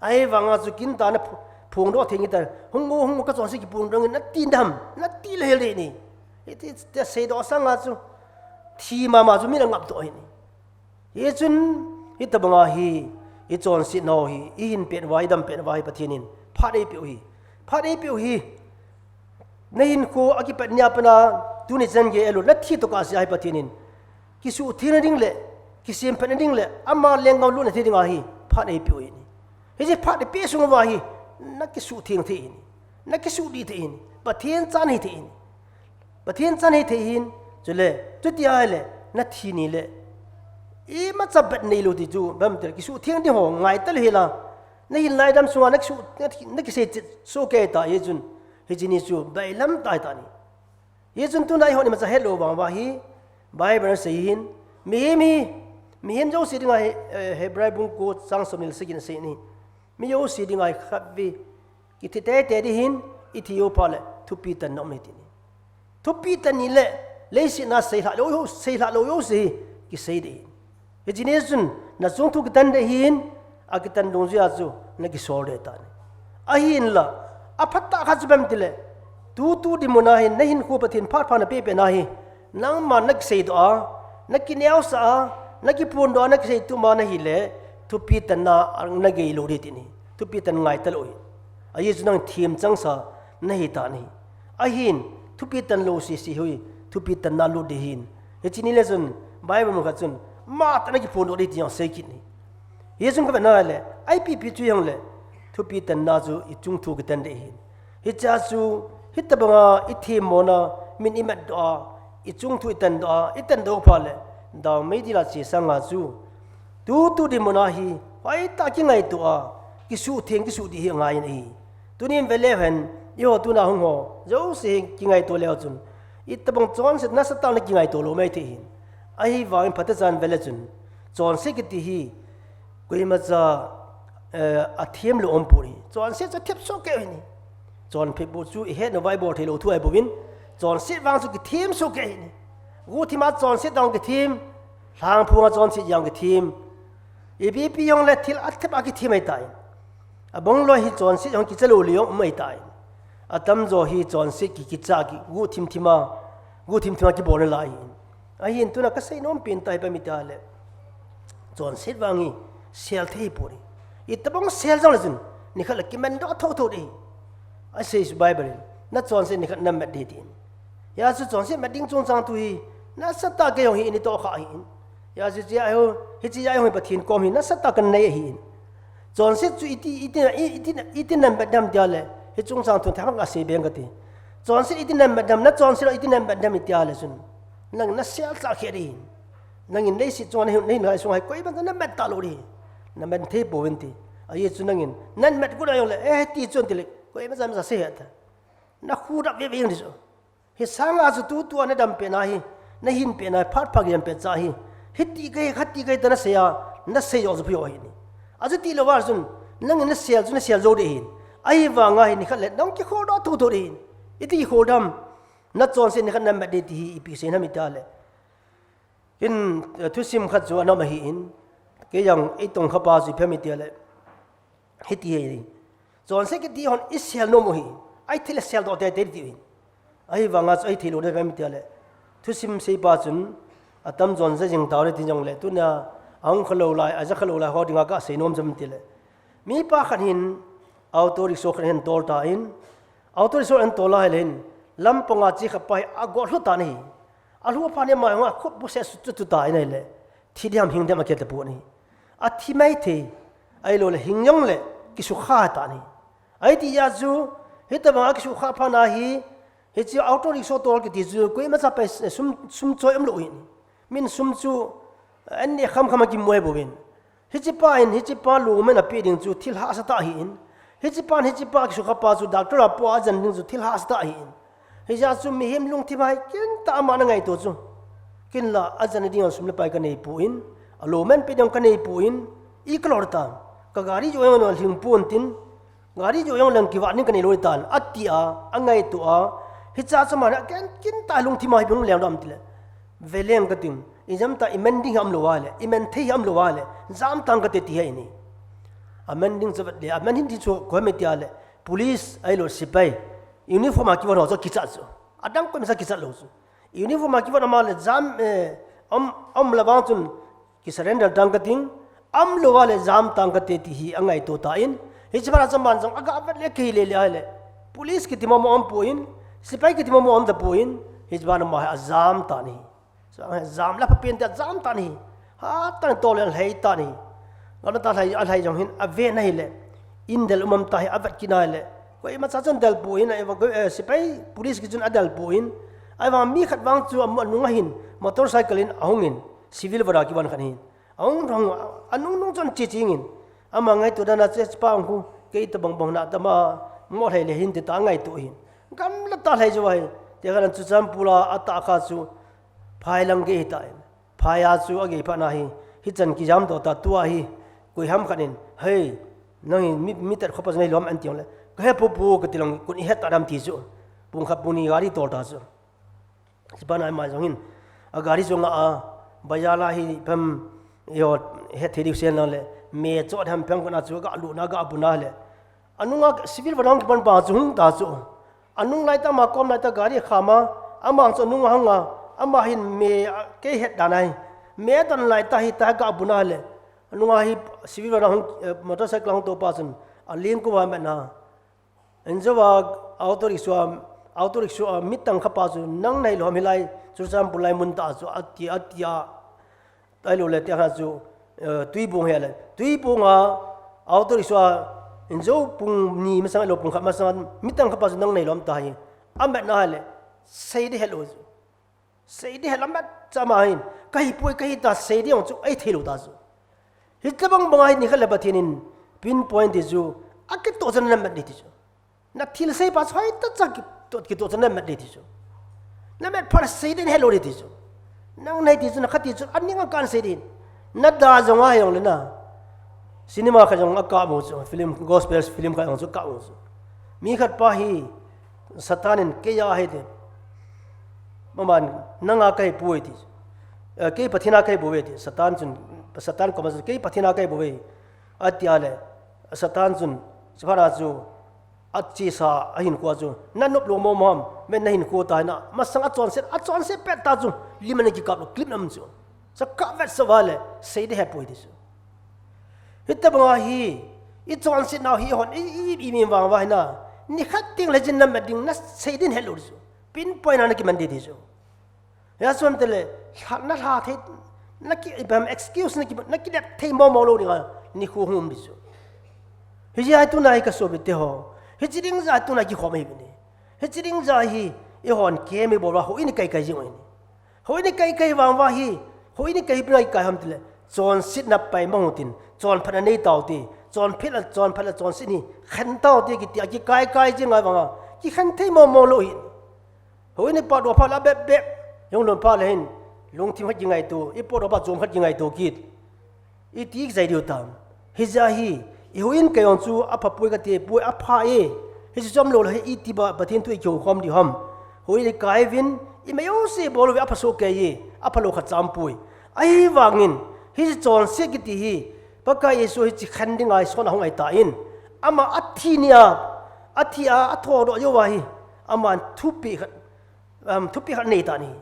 Ahivang a chu kin tah a naphu-, phongdoh thei nge ta, hung o, hung o, kachonset kipon ding nati dem, nati lheh lheh ni. Hiti, tia seidoh sang a chu, thi mama chu min angap doh ahi. Hichun, hitobang a hi, ichonset nau hi, ihin pet uva, idam pet uva hi Pathen in phat eipeh u ahi. Phat eipeh u ahi. Nahinkho akipat nia pat a, tuni chan gei ahilou, nathi tokah sea hi Pathen in kisuhthengna ding le, kisemphatna ding le, ama lenggam lutna thei ding a hi, phat eipeh u ahi. Hiche phat eipeh sung uva hi, nakisuhtheng thei ahi. Nakisuhdih thei ahi. Pathen cha nahi thei ahi. Pathen cha nahi thei ahi. Chule, chuti ahile, nathi ni le, imacha bet neilou ti chu, bam tel, kisuhtheng ding ho, ngai talou hela. Nahin laidam sunga nakisuh, naki-, nakisei chet soh kei tah ahi chun, hiche ni chu bailam tah ahitan ahi. Hichun tuna eihon imacha hetlou vang uva hi, Bible in asei ahin, mihem hi, mihem jouse dinga hi, eh, Hebrai bung ko chang somni le sagi in asei ahi. Mi jouse dinga hi khatvei kithi teitei ding ahin, ithi jou phat le, thupi tanna um ahi tin ahi. Thupi tan ni le, leiset a seilhah lou, seilhah lou jouse hi, kisei ding ahi. Hiche ni chun, nachung thu kitan ding ahin, akitan dungjuia chu, nakisol ding ahitan ahi. Ahinla, aphat tah khat chu bang em tile, tutu dinmun a hin, nahinkho Pathen phat pha napeh peh na hi, nangman nakiseidoh a, nakineosah a, nakiphondoh a, nakiseitum a nahile, thupi tanna nagei lou ding ahi tin ahi. Thupi tan ngai talou ahi. Ajeh chu nang themchang sa nahitan ahi. Ahin, Thupi tan lou sisi hui, thupi tanna lut ding ahin. Hiche ni le chun, Bible mun khat chun, matah in akiphondoh ding ti jong asei kit in ahi. Hichun kavet na le, ipi pi chu jong le, thupi tanna chu ichung thu kitan ding ahin. Hichea chu, hitobanga ithemmona, min imatdoh a, ichung thu itandoh a, itandoh phat le, daomeidil a che sanga chu, tutu dinmun a hi, hoitah kingaito a, kisuhtheng kisuhdih hi angai in ahi. Tunin veleu hen, eiho tuna hung ho, jouse hi kingaito leu chun, itobang chonset nasatah in kingaito lou maithei ahin. Ahivangin phatechan vele chun, chonset kiti hi, koimacha, eh, athem lou umpoi. Chonset chu athem soh kei ahi. Chonphet bou chu ihet nauva ibol thei lou thu ahi bouvin, chonset vang chu kithem soh kei ahi. Guhthim a chonset vang kithem, lhangphong a chonset vang kithem. Ipi pi jong le thil athem a kithem ahitai. Abang loi hi chonset jong kicha lou le jong um ahitai. Atamjo hi chonset ki kicha ki guhthim thim a, guhthim thim a kibol nalai ahi. Ahin tuna kasei nom pen tah ipi ham itile, chonset vang hi sel thei poi. Itobang sel jong le chun, nikhat le kimandoh thotho ding ahi. Asei chu Bible in, nachonset nikhat namat ding tin. Hijeh chun chonset mat ding chungchang thu hi, nasatah kei jong hi in itoh kha ahin. Hijeh chun hiche a jong, hiche a jong hi Pathen kom hi nasatah kanei ahin. Chonset chu iti, iti, iti, iti namat dem tile, hiche chungchang thu themkhat asei beng kate. Chonset iti namat dem, nachonset iti namat dem itile chun, nang nasel tah khe ding ahin. Nangin leiset chunga nahin, nahin ngai sunga hi koimacha namat talou ding ahi. Namat thei pouvinte. Ajeh chu nangin, namat got a jongle, eh, ti chun tile, koimacha macha sei hih ta. Nakhu dap veve jeng ding chu. Hisanga chu tutua nadam pehna hi, nahin pehna hi, phat pha kidam pehcha hi. Hiti kahi, khati kahi tia nasei a, nasei joh chu pha joh ahi. Achuti louva chun, nangin nasel chu nasel jou ding ahin. Ahivanga hi nikhat le, nang kikholdoh thotho ding ahin. Iti kikholdam, nachonset nikhat namat ding ti hi, ipi sei ham itile. Hin, eh, thusim khat chu ana um ahin, kei jong eitongkhapa chu ipi ham itile, hiti ahi. Chonset kiti hon isel nom u ahi, ahithei le seldoh teitei ding ahi. Ahivanga chu ahithei lou ding ipi ham itile, thusim seipa chun, atamjon ja jing taute tin jongle, tuna ahung khalou lai, aja khalou lai ho dinga kasei nom chu ipi ham itile, mipa khat hin, auto rickshaw khat hin tol tan, auto rickshaw hin tol a ahile hin, lampanga che khapa hi agot lhu tan ahi. Alhu phat in ama jong akhut buse sutu tu tan ahile, thi dem hing dem akitepon ahi. Athi maithei, ahiloule hing jongle kisukha tan ahi. Ahiti jeh a chu, hitobanga kisukha phat na hi, hiche auto rickshaw tol kiti chu, koimacha pai sum, sum choi umlou ahin. Min sum chu, an neh khamkham a kimu ahi bouvin. Hichepa in, hichepa lungmon a peh ding chu thil hahsa tah ahin. Hichepa in, hichepa kisukhapa chu doctor a poh a ajen ding chu thil hahsa tah ahin. Hijeh chun mihem lungthim a hi kintah a ama ana ngaito chu. Ken la ajen ding a sum le pai kanei poi, alungmon peh ding kanei poi, i kalou ding tam. Ka gari joh jong alhing pon tin, gari joh jong leng kivat ding kanei lou ding tan, atia, angaito a. Hichea chu ama hi aken kintah lungthim a hi bung leng dam tile, veleng kating, ijemtia iman ding hi umlou a le, iman thei hi umlou a le, jam tang kate ti ahi. Aman ding chu vet le, aman hih ding chu koi ham itile, police ahilou sepai, uniform a kivon ho chu kichat chu. Adang koimacha kichat lou chu. Uniform a kivon ama le jam, eh, um, um le vang chun kisurrender tang kating, umlou a le jam tang kate ti hi angaito tan, hiche phat a chu aman jong aga vet le kei le le ahile, police kiti momo umpon, sepai kiti momo um tapon, hiche phat a ama hi ajam tan ahi. Jam le aphapen ti ajam tan ahi. Hatah in tol le alhai tan ahi. Ngamlou tah alhai, alhai jong hin ave na ahile, in del um um tah hi avet kit na ahile, koimacha chun del pon, eh, sepai police kiti chun adel pon. Ahivang mi khat vang chu amu anung a hin motorcycle in ahungin, civil vara kivon khat ahin. Ahung hung, anung nung chun che chengin, ama ngaito dan a chu hichepa hung khu, kei tobang bang natama mo lhai le hin ti tia angaito ahin. Gamla tah lhai jou ahi, tia khan Churachandpur a atah kha chu phai lang gei ahitan. Phai a chu agei phat na hi, hichan kijam doh ta tua hi, koiham khat in, "Hei, nang hi mi, mi tet khopa chu nei lom em?" ati jongle, "Kahe popo," kati lang, "Kon ihet ta dem?" ti chu, pung khat pung ni gari tol ta chu. Hichepa na ama jong hin, agari chu anga a, bazar a hi phem, eiho, hetthei diu sen lang le, me chot ham phem khat na chu aga lut na, aga bu na le, anunga civil vara hung kipan pa chu hung ta chu. Anung laitah ama kom laitah gari akham a, ama chu anung ahung a, ama hin me, a, kei het dan ahi. Me adon laitah hitia aga bu na le, anunga hi civil vara hung, eh, motorcycle hung toh pa chun, alengkua amat na. Injouva auto rickshaw a Auto rickshaw a mi tangkha pa chu nang nahi lou ham hilai, Churachandpur lai mun tah chu ati, ati a. Ahilou le tia kha chu, eh, Tuibong hi le. Tuibong a auto rickshaw a injo pung ni masang ahilou pung khat masang mi tangkha pa chu nang nahi lou ham tia hi. Amat na le, sei ding helou chu. Sei ding helou amat cha ma hin. Kahi poi kahi ta sei ding chu, ei thei lou ta chu. Hitobang bang a hi nikhat le Pathen in pinpoint ti chu, akitoh chan na mat ding ti chu. Na thil sei pa chu hoitah cha kitoh, kitoh chan na mat ding ti chu. Na mat phat sei ding helou ding ti chu. Nang nahi ti chu, na kha ti chu, aning a kan sei ding. Na da jong a jong le na. Cinema kha jong a ka mu chu, film, gospel film kha jong chu ka mu chu. Mi khat pa hi, Satan in kei a hi ti. Maman, nang a kahi poi ti chu. Eh, kei Pathen a kahi bou ve ti. Satan chun, Satan koma chun, kei Pathen a kahi bou ve. Ati a le, Satan chun, chuphat a chu, achesa, ahinkho chu, na nop lou mong mong, men na hinkho ta na, masang a chonset, a chonset pet ta chu, lim a na kikap lou, clip nam chu. Sa ka vet sa va le, sei ding hepoi ti chu. Hitobang a hi, i chonset nau hi hon, i, i, i min vang va hi na, nikhat teng le jin na mat ding, na sei ding helou ti chu. Pinpoint a na kiman ding ti chu. Hia chu ham ti le, lha, na lha thei, na ki, ipi ham excuse na ki, na kidep thei mong mong lou ding a, nikho hung um ding chu. Hiche a hi tuna hi ka sopite ho. Hiche ding jeh a tuna kikhom ahi bou ni. Hiche ding jeh a hi, eihon kei mi bol va, houin i kai kai jing u ahi ni. Houin i kai kai vang va hi, houin i kai pi ngai kai ham ti le, chonsetna pai mang u tin, chonphatna nei tau ti, chonphat la, chonphat la, chonset ni, khen tau ti kiti a kikai kai jing ngai vang a, kikhen thei mong mong lou hi. Houin i potdoh phat la bep bep, jong lom phat le hin, lungthim khat kingaito, i potdoh phat chom khat kingaito kit. Iti kijai diu tam. Hijeh a hi, i houin kai jong chu apha poi kati poi, apha e. Hichu chom lou le hi iti ba, Pathen thu i kihou khom diu ham. Houin i kai uvin, i mei jouse bol uve apha soh kei e, apha lou khat cham poi. Ahivangin, hiche chonset kiti hi, Pakai Jesu hiche khen ding a ison a hung ahi tan. Ama athi ni a, athi a, athodoh jou va hi. Aman thupeh khat, um, thupeh khat nei tan ahi.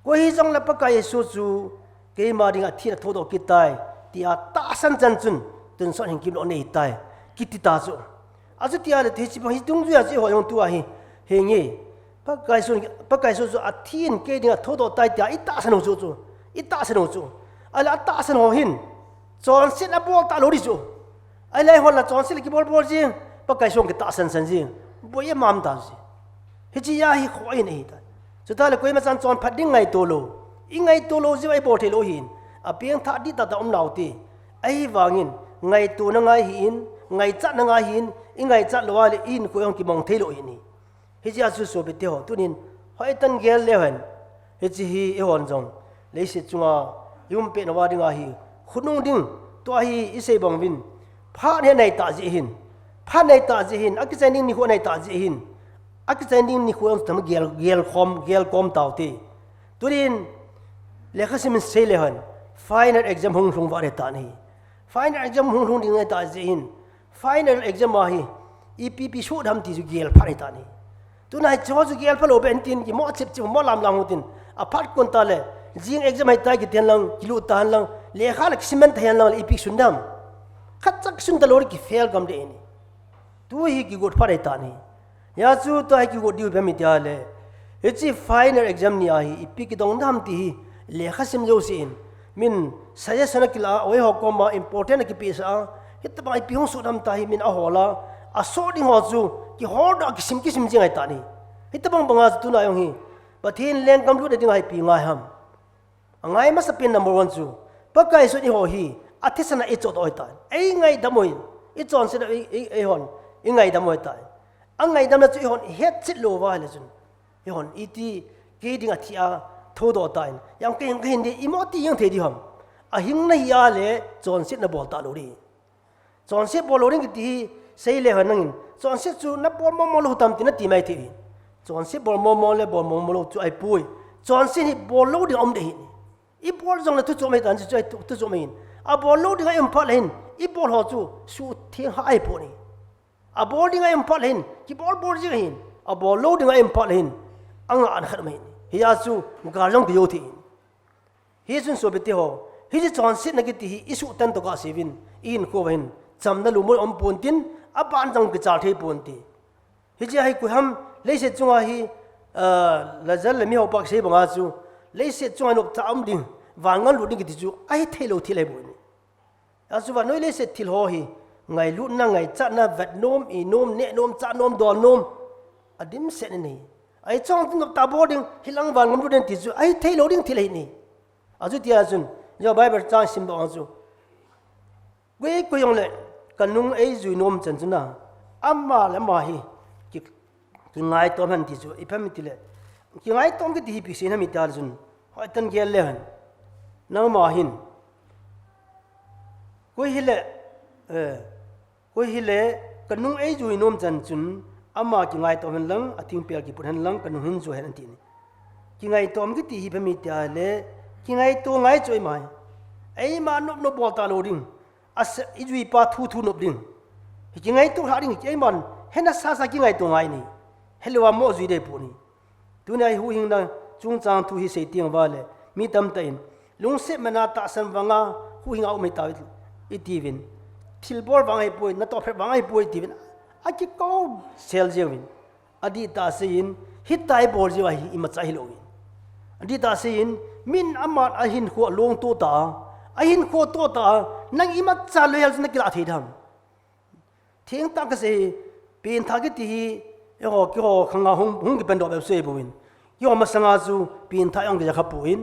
Koi hijong le Pakai Jesu chu keima ding a thi a thodoh kit tai, tia tahsan chan chun, tonsot hinkho lou nei tai, kiti ta chu. Achuti a le hiche bang hi dungjui a chu eiho jong tua hi, henge, Pakai Jesu, Pakai Jesu chu athi in kei ding a thodoh tai tia i tahsan u chu chu, i tahsan u chu. Ahile atahsan ho hin, chonset abol ta lou ding chu. Ahile eihon la chonset le kibol bol jing, Pakai Jesu kitahsan san jing, boi e mam ta jing. Hiche a hi kho ahi tai. Chutah le koima chan chonphat ding ngaito lou. I ngaito lou jeh a i bol thei lou hin. Apeng thah dihtah tah um nau ti. Ahivangin, ngaitona ngai hih in, ngaichatna ngai hih in, i ngaichat lou a le i hinkho jong kimong thei lou ahi ni. Hijeh a chu sopite ho, tunin, hoitah in gel leu hen. Hiche hi eihon jong, leiset chunga, i um pet nau a ding a hi, khonung ding, tua hi i sei bang uvin, phat hi anai tah jeh hin, phat anai tah jeh hin, akichai ding nikho anai tah jeh hin, akichai ding nikho jong tam gel, gel khom, gel khom tau ti. Tunin, lekha sim in sei leu hen, final exam hung lhung vat ahi tan ahi. Final exam hung lhung ding ahi tah jeh hin, final exam a hi, ipi ipi soh dem ti chu gel phat ahi tan ahi. Tuna hiche ho chu gel pha lou beh in tin, kimo chep chep, mo lam lam u tin. Aphat kon ta le, jing exam ahi tai kiti hen lang, kilut ta hen lang, lekha le kisim man ta hen lang, le ipi sun dem. Khat cha kisun ta lou le kifail gam ding ahi ni. Tu hi kigot phat ahi tan ahi. Hia chu tua hi kigot diu ipi ham iti a le, hiche final exam ni a hi, ipi kidong dem ti hi, lekha sim jouse in, min suggestion akila a, oi ho koma important akipeh sa a, hitobang ipi hung soh dem ta hi min ahol a, asoh ding ho chu, kihol doh a kisim, kisim jing ahi tan ahi. Hitobang bang a chu tuna jong hi, Pathen lenggam lutna ding a ipi ngai ham. Angai masapen number one chu, Pakai Jesun eiho hi, athisan a eichoh doh ahi tan. Eingaidam u hin, ichonset a ei, ei, eihon, ingaidam u ahi tan. Angaidamna chu eihon ihetchet lou uva ahile chun, eihon iti kei ding a thi a thodoh tan. Jang kei hin, kei hin ding, imo ti jeng thei diu ham. Ahing nahi a le, chonset nabol ta lou ding. Chonset bol lou ding kiti hi, sei leu hen nangin. Chonset chu nabol mong mong lou tam ti nati mai thei hin. Chonset bol mong mong le bol mong mong lou chu ahipoi. Chonset hi bol lou ding a um ding ahi. Ibol jong le thu chom ahi tan, chu chu ahi thu, thu chom ahi. Abol lou ding a i um phat le hin, ibol ho chu suhtheng kha ahipoi ni. Abol ding a i um phat le hin, kibol bol jing ahi. Abol lou ding a i um phat le hin, angah na khat um ahi. Hia chu, gal jong kijo thei ahi. Hichun sopite ho, hiche chonsetna kiti hi i suhtan toh kah seiyuvin, i hinkho uva hin, chamna lungmon um pon tin, aban jong kichal thei pon te. Hiche a hi koi ham, Leiset chunga hi, ah, Lazar le miho pa kisei banga chu, leiset chunga nop tah um ding, vangam lut ding kiti chu, ahi thei lou thil ahi bou ahi. Achu vannoi leiset thil ho hi, ngailutna, ngaichatna, vet nom, i nom, neh nom, chah nom, dol nom, adimset ahi. Ahi chang chu nop tah bol ding, hilang vangam lut ding ti chu, ahi thei lou ding thil ahi ahi. Achu tia chun, jo Bible chang sim doh ang chu. Koi, koi jong le, ka nung eijui nom chan chun a, ama le ama hi, ki, kingaitom hen ti chu, ipi ham iti le, kingaitom kiti hi ipi sei ham iti a le chun, hoitah in gel le hen. Nangma hin, koi hile, eh, koi hile, ka nung eijui nom chan chun, ama kingaitom hen lang, a thingpel kiput hen lang, ka nung hin jui hen ati ni. Kingaitom kiti hi ipi ham iti a le, kingaito ngai chu eima hi. Eima nop nop bol talou ding. Asa, ijui pa thu thu nop ding. Hi kingaito lha ding, keiman, hena sasa kingaito ngai ni. Helou a mo jui dei poi ni. Tunia hi huhhingna chungchang thu hi sei teng uva le, mi tamtah in, lungset mana tahsan vanga huhhing a um ahi tao iti uvin. Thilbol vang ahipoi, natoh phet vang ahipoi iti uvin. Akikou sel jeng uvin. Adihtah seiyin, hitia ibol jeh uva hi imacha hilou in. Adihtah seiyin, min aman ahinkho along to ta, ahinkho to ta, nang imacha lou hel chu nakilah thei dem. Thengtah kasei hi, pengthah kiti hi, eiho, keiho khanga hung, hung kipen doh bep sei bouvin. Keiho masanga chu pengthah jong kija kha poi.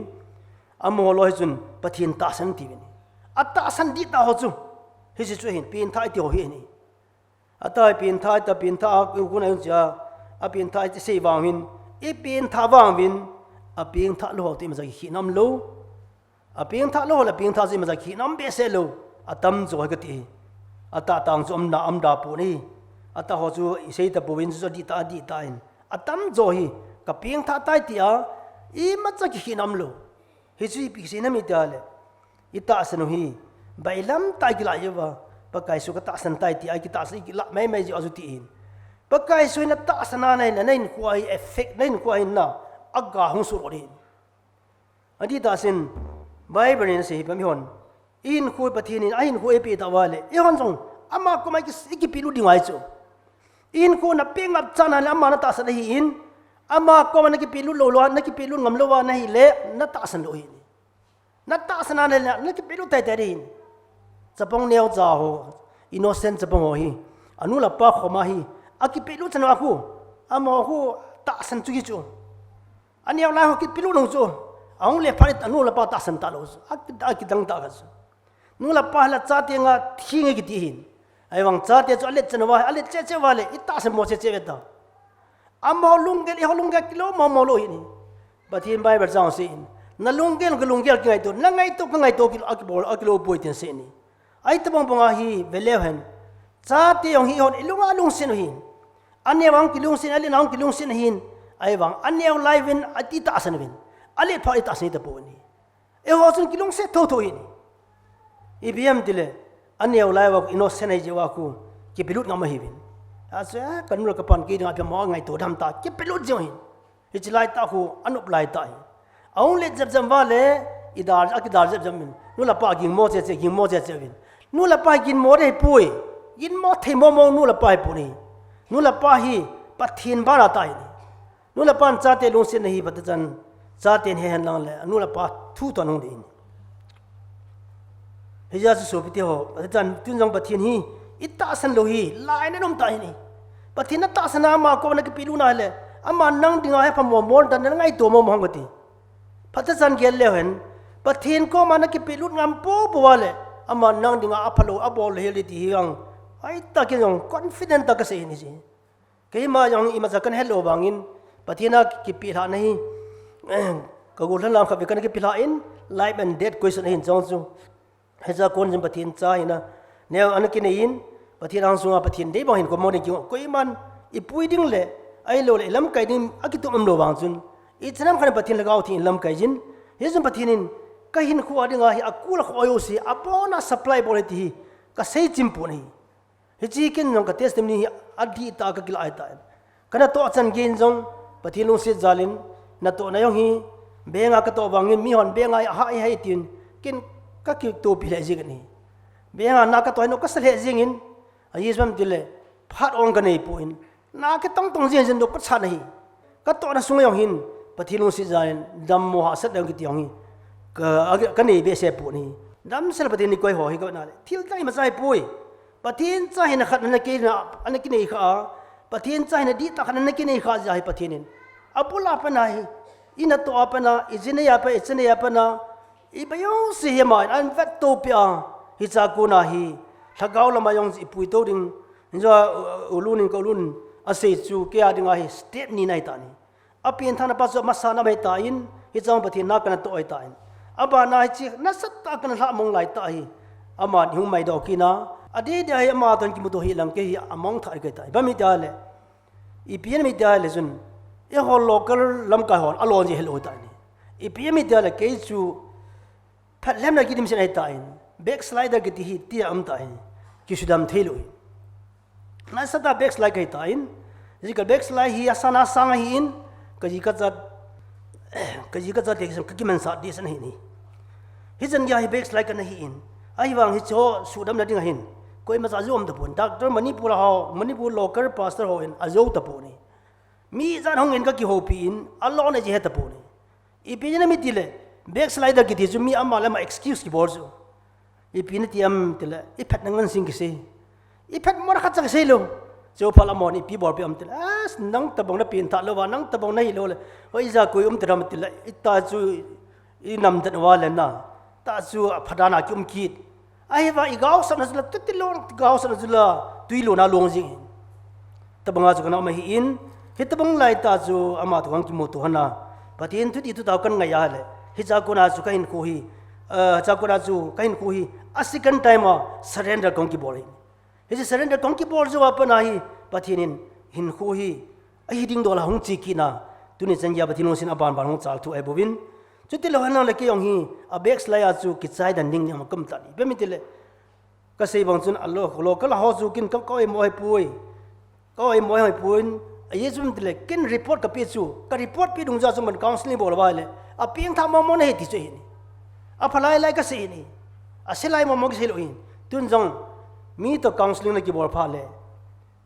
Amaho loi hi chun Pathen tahsan ati uvin. Atahsan dihtah ho chu. Hiche chu ahin, pengthah iti ho hi ahi. Ata pengthah, ata pengthah, a, kona jong chia, apengthah iti sei vang uvin, ipengthah vang uvin, apengthah lou ho toh imacha kikhen umlou. Apengthah lou ho le apengthah chu imacha kikhen um behseh lou. Atamjo hi kati hi. Atah tah chu umda, umda poi ni. Atah ho chu isei tapouvin chu adihtah, adihtah in. Atamjo hi, kapengthah tai tia, imacha kikhen umlou. Hichu ipi kisei ham iti a le. Itahsan u hi, bailam tah a ikilah uva, Pakai Jesu katahsan tai tia, ikitahsan ikilah maimai jeh u achu tin. Pakai Jesu hi natahsan a nahin, nahinkho a hi effect, nahinkho a hin na, aga hung sodoh ding. Adih tah seiyin, Bible in asei hi pam ihon. Ihinkho Pathen in, ahinkho eipeh tauva le, ihon jong, ama koma iki, ikipehlut ding ahi chu. Ihinkho napeh ngap chan a le, ama natahsan ahin, ama koma nakipehlut lou lou a, nakipehlut ngam lou a nahi le, natahsan lou ahi. Natahsan a le, nakipehlut teitei ding ahi. Chapang neocha ho, innocent chapang ho hi, anu le apa khoma hi, akipehlut chan uva khu, amaho khu tahsan chu hi chu. Aneo lai ho kipehlut nung chu, ahung le phat in anu le apa tahsan talou chu, a, akidang tah kha chu. Nu le pa hi la chate nga theng ahi kiti hin. Ahivang chate chu alet chan uva, alet cheh cheh uva le, itahsan mo cheh cheh uve ta. Amaho lunggel, eiho lunggel kilou mo mo lou ahi. Pathen Bible chang asei in. Nalunggel, kalunggel kingaito, nangaito, kangaito, akilou, akilou poi tin asei ni. Ahi tabang bang ahi, veleu hen. Chate jong hi ihon, ilunga lungset u ahin. Aneo a hung kilungset, alet a hung kilungset ahin. Ahivang, aneo lai uvin, ati tahsan uvin. Alet phat itahsan tapoi ni. Eiho chun kilungset thotho ahi. Ipi ham itile, aneo lai uva innocent ahi jeh uva khu, kipehlut ngam ahiuvin. Achu, eh, kanu le kapan kei dinga ipi mo ngaito dem ta, kipehlut jeng ahi. Hiche lai tah khu, anop lai tah ahi. Ahung let jep jep uva le, idal, akidal jep jep uvin. Nu le pa ging mo cheh cheh, ging mo cheh cheh uvin. Nu le pa ging mo ding ahipoi. Ging mo thei mo mo nu le pa ahipoi ni. Nu le pa hi, Pathen bana tah ahi. Nu le pan chate lungsetna hi phatechan, chaten he hen lang le, anu le apa thu toh hung ding ahi. Hijeh a chu sopite ho, phatechan tun jong Pathen hi, itahsan lou hi, lainat um tah ahi. Pathen natahsan a ama koma nakipehlut na le, ama nang dinga hi apha mo mo dan nangaito mo mo ham kati. Phatechan gel leu hen, Pathen koma nakipehlut ngam pou pou a le, ama nang dinga aphalou, abol hel ding ti hi jong, ahi tah kei jong confident tah kasei ahi. Keima jong imacha kana het lou vangin, Pathen a kipehlut na hi, ka gollhang lam khat vei kana kipehlut in, life and death question ahin chong chu. Hiche a kon jin Pathen cha hina, neo ana kinei in, Pathen angsunga Pathen dei bang hin komo ding kingong, koiman, ipui ding le, ahilou le, ilamkai ding, akitum umlou vang chun. Ichan ham khat in Pathen Lhagao Theng in lamkai jin, hichun Pathen in, kahinkho a dinga hi akul akho jouse, abona supply bol e ti hi, kasei chim pon ahi. Hiche ken jong ka testimony hi adih tah a kakilah ahitai. Ka natoh chan gei in jong Pathen lungset jal in natohna jong hi bank a katoh vangin mihon bank a ahah ahai tin ken kakitohpi lheh jeng in ahi. Bank a na katoh hi nokasa lheh jeng in ahi, ijeh inem itile phat ong kanei pon Na kitong tong jeng jeng doh kachat na hi. Katohna sung jong hin, Pathen lungset jal in, dammo hahsatna jong kiti jong hi. Ka, ka nei behseh pon ahi. Damsel Pathen in eikoi ho hi kona le. Thil tah imacha ahipoi. Pathen cha hina khat ana kinei, ana kinei kha a. Pathen cha hina dihtah khat ana kinei kha jeh a hi Pathen in. Abul a pat na hi. Inatoh a pat na, ijinei a pat, ichanei a pat na. Ipi jouse hi ama in ahin vetto peh a, hiche a kona hi, lhagao lama jong ipuito ding, hiche a, u, u Lun in, ka u Lun in asei chu, kei a dinga hi step ni na ahitan ahi. Apenthahna pa chu amasa na ahitan, hiche a Pathen na kana toh ahitan. Abana hiche, nasatah a kana lhamong laitah hi, aman ihung maidoh kit na, adeh deh a hi ama toh kimuto hih lang kei hi amang thah kahitai. Ipi ham itile, ipi ham itile chun, eiho local lamkai hon alon ji helou ahitan ahi. Ipi ham itile kei chu, phatlemna kidimset ahitan, backslider kiti hi tia um tan, kisudam theilou ahi. Nasatah a backslide kahitan, jikal backslide hi asana sang ahin, kaji kacha, kaji kacha te kisan kakimansah dehset ahin. Hichan geiya hi backslide kana hin. Ahivang hicheho sudamna ding ahin, koimacha ajou um tapon. Doctor Manipur a ho, Manipur local pastor hon ajou tapon ahi. Mi ijat hung in kakihoupi in, alon ahi ji he tapon ahi. Ipi jeh ham itile, backslider kiti chu mi ama le ama excuse kibol chu. Ipi nati ham itile, iphatna nganseng kisei. Iphatmona khatcha kisei lou. Chuphat amon ipi bolpeh ham itile, as, nang tobang napenthah louva, nang tobang nahi lou le, hoija koi um tadem itile, ita chu inamdan uva le na, ta chu aphadan a kium kit. Ahivang igaosapna chu la, tuti lou, igaosapna chu la, tui lona long jing. Tobanga chu kana um ahin, hitobang laitah chu ama toh kakimuto hon a, Pathen thutih thutah kangai a le, hiche a kona chu kahinkho hi, eh, hiche a kona chu kahinkho hi, a second time a surrender kahung kibol ahi. Hiche surrender kahung kibol jou a pat na hi, Pathen in hinkho hi, ahi ding dol a hung che kit na, tuni chan geiya Pathen lungset in abanban hung chal thu ahi bouvin. Chuti lou henlang le kei jong hi, a backslide a chu kichai den ding jong kaum tan ahi. Ipi ham itile, kasei bang chun a lo, local a ho chu ken ka, ka oimo ahipoi. Ka oimo ahipoi. Ajeh chu ipi ham itile, ken report kapeh chu, ka report peh dungjui a chu man counseling bol uva le, apengthah mong mong nahi ti chu ahi. Aphalai lai kasei ahi. Aselai mong mong kasei lou ahi. Tun jong, mi toh counseling nakibol phat le,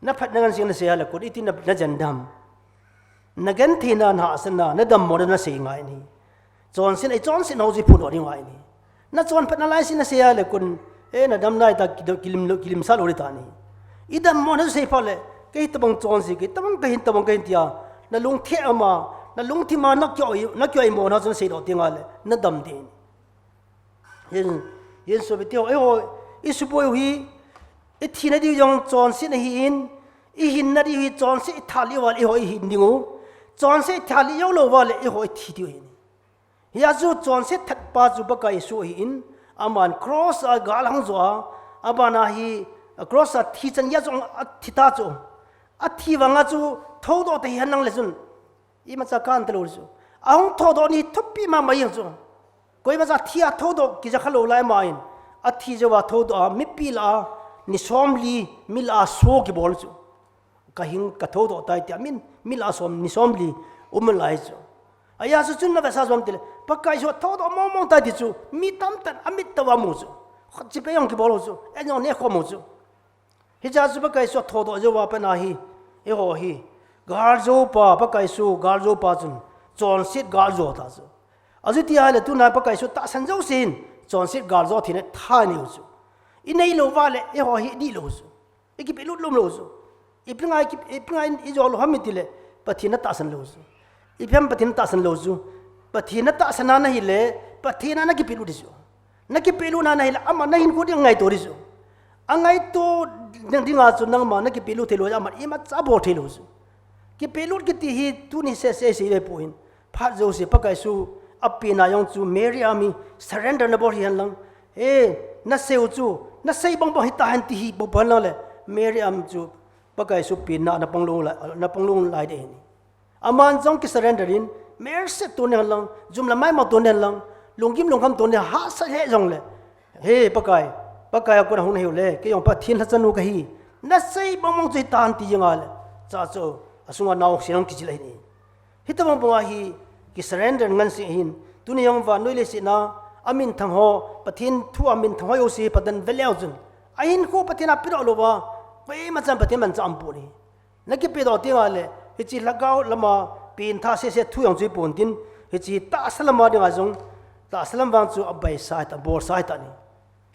naphatna nganseng nasei a le kon iti na, najen dem. Nagentheina, nahahsatna, nadammona nasei ngai ahi. Chonsetna, ichonsetna ho chu iphondoh ding ngai ahi. Nachonphatna laise nasei a le kon, eh, nadamna ahita, ki, kilim, kilimsah lou ding ahitan ahi. Idammona chu sei phat le, kei hitobang chonse, kei tobang kahin, tobang kahin tia, nalungthim a, nalungthim a, nakio, nakioimona chu naseidoh teng a le, nadam ding ahi. Hin, hin sopite ho, eiho, isuboi u hi, ithina diu jong chonsetna ahin, ihinna diu hi chonset ithat lih uva le eiho ihin ding u. Chonset ithat lih jou lou uva le eiho ithi diu ahi. Hia chu chonset thatpa chu Pakai Jesu ahin, aman cross a gal ahung jo a, abana hi, cross a thi chan geiya jong athi ta chu. Athi vanga chu thoudoh tahih henlang le chun, imacha kan talou chu. Ahung thoudoh ni thupi mama jeng chu. Koimacha thi a thoudoh kija khalou lai ama in. Athi jouva thoudoh a, mipi lah a, ni somli, mi lah a show kibol chu. Kahin, kathoudoh tai tia min, mi lah a som, ni somli, um lai chu. Ajeh chu chun navetsah jom tile, Pakai Jesu thoudoh mong mong tai ti chu, mi tamtah in amit tah uva amu chu. Khoche peh jong kibol u chu, en jong nekhom u chu. Hiche chu Pakai Jesu athoudoh jouva pat na hi, eiho hi, galjoupa, Pakai Jesu galjoupa chun, chonset galjo ta chu. Achuti ahile tuna Pakai Jesu tahsan jouse hin, chonset galjo theina tha inei u chu. Inei lou uva le, eiho hi idih lou chu. Ikipehlut lum lou chu. Ipi ngai, ipi ngai ijo lou ham itile, Pathen natahsan lou chu. Ipi ham Pathen natahsan lou chu. Pathen natahsan a nahile, Pathen a nakipehlut ding chu. Nakipehlutna nahile, ama nahinkho ding angaito ding chu. Angaito ding, dinga chu nangma nakipehlut theilou, ama imacha abol theilou chu. Kipehlut kiti hi tuni sese sei le poi. Phat jouse Pakai Jesu apenna jong chu Mary a mi surrender nabol hi henlang. He, nasei u chu, nasei bang bang hita hen ti hi bou henlang le. Mary a mi chu Pakai Jesu penna napang lou lai, napang lou lai ding ahi. Aman jong kisurrender in, mercy tuni henlang, jum le maimau tuni henlang, lunggim lungkham tuni hahsa he jongle. He, Pakai, Pakai a kona hung nahiu le, kei jong Pathen lhacha nu kahi. Nasei bang bang chu hitan ti jeng a le. Cha chu, asunga naosen jong kichil ahi. Hitobang banga hi, kisurrender nganseng ahin. Tuni jong vannoi leiset a, aminthang ho, Pathen thu a minthang ho jouse, Pathen ve leu chun. Ahinkho Pathen a pedoh louva, koima chan Pathen manchah aumpoi. Na kipedoh teng le, hiche lhagao lama pengtha sese thu jong chu ipon tin, hiche tahsa lama dinga jong, tahsa lam vang chu abaisa hita, abolsa hita ni.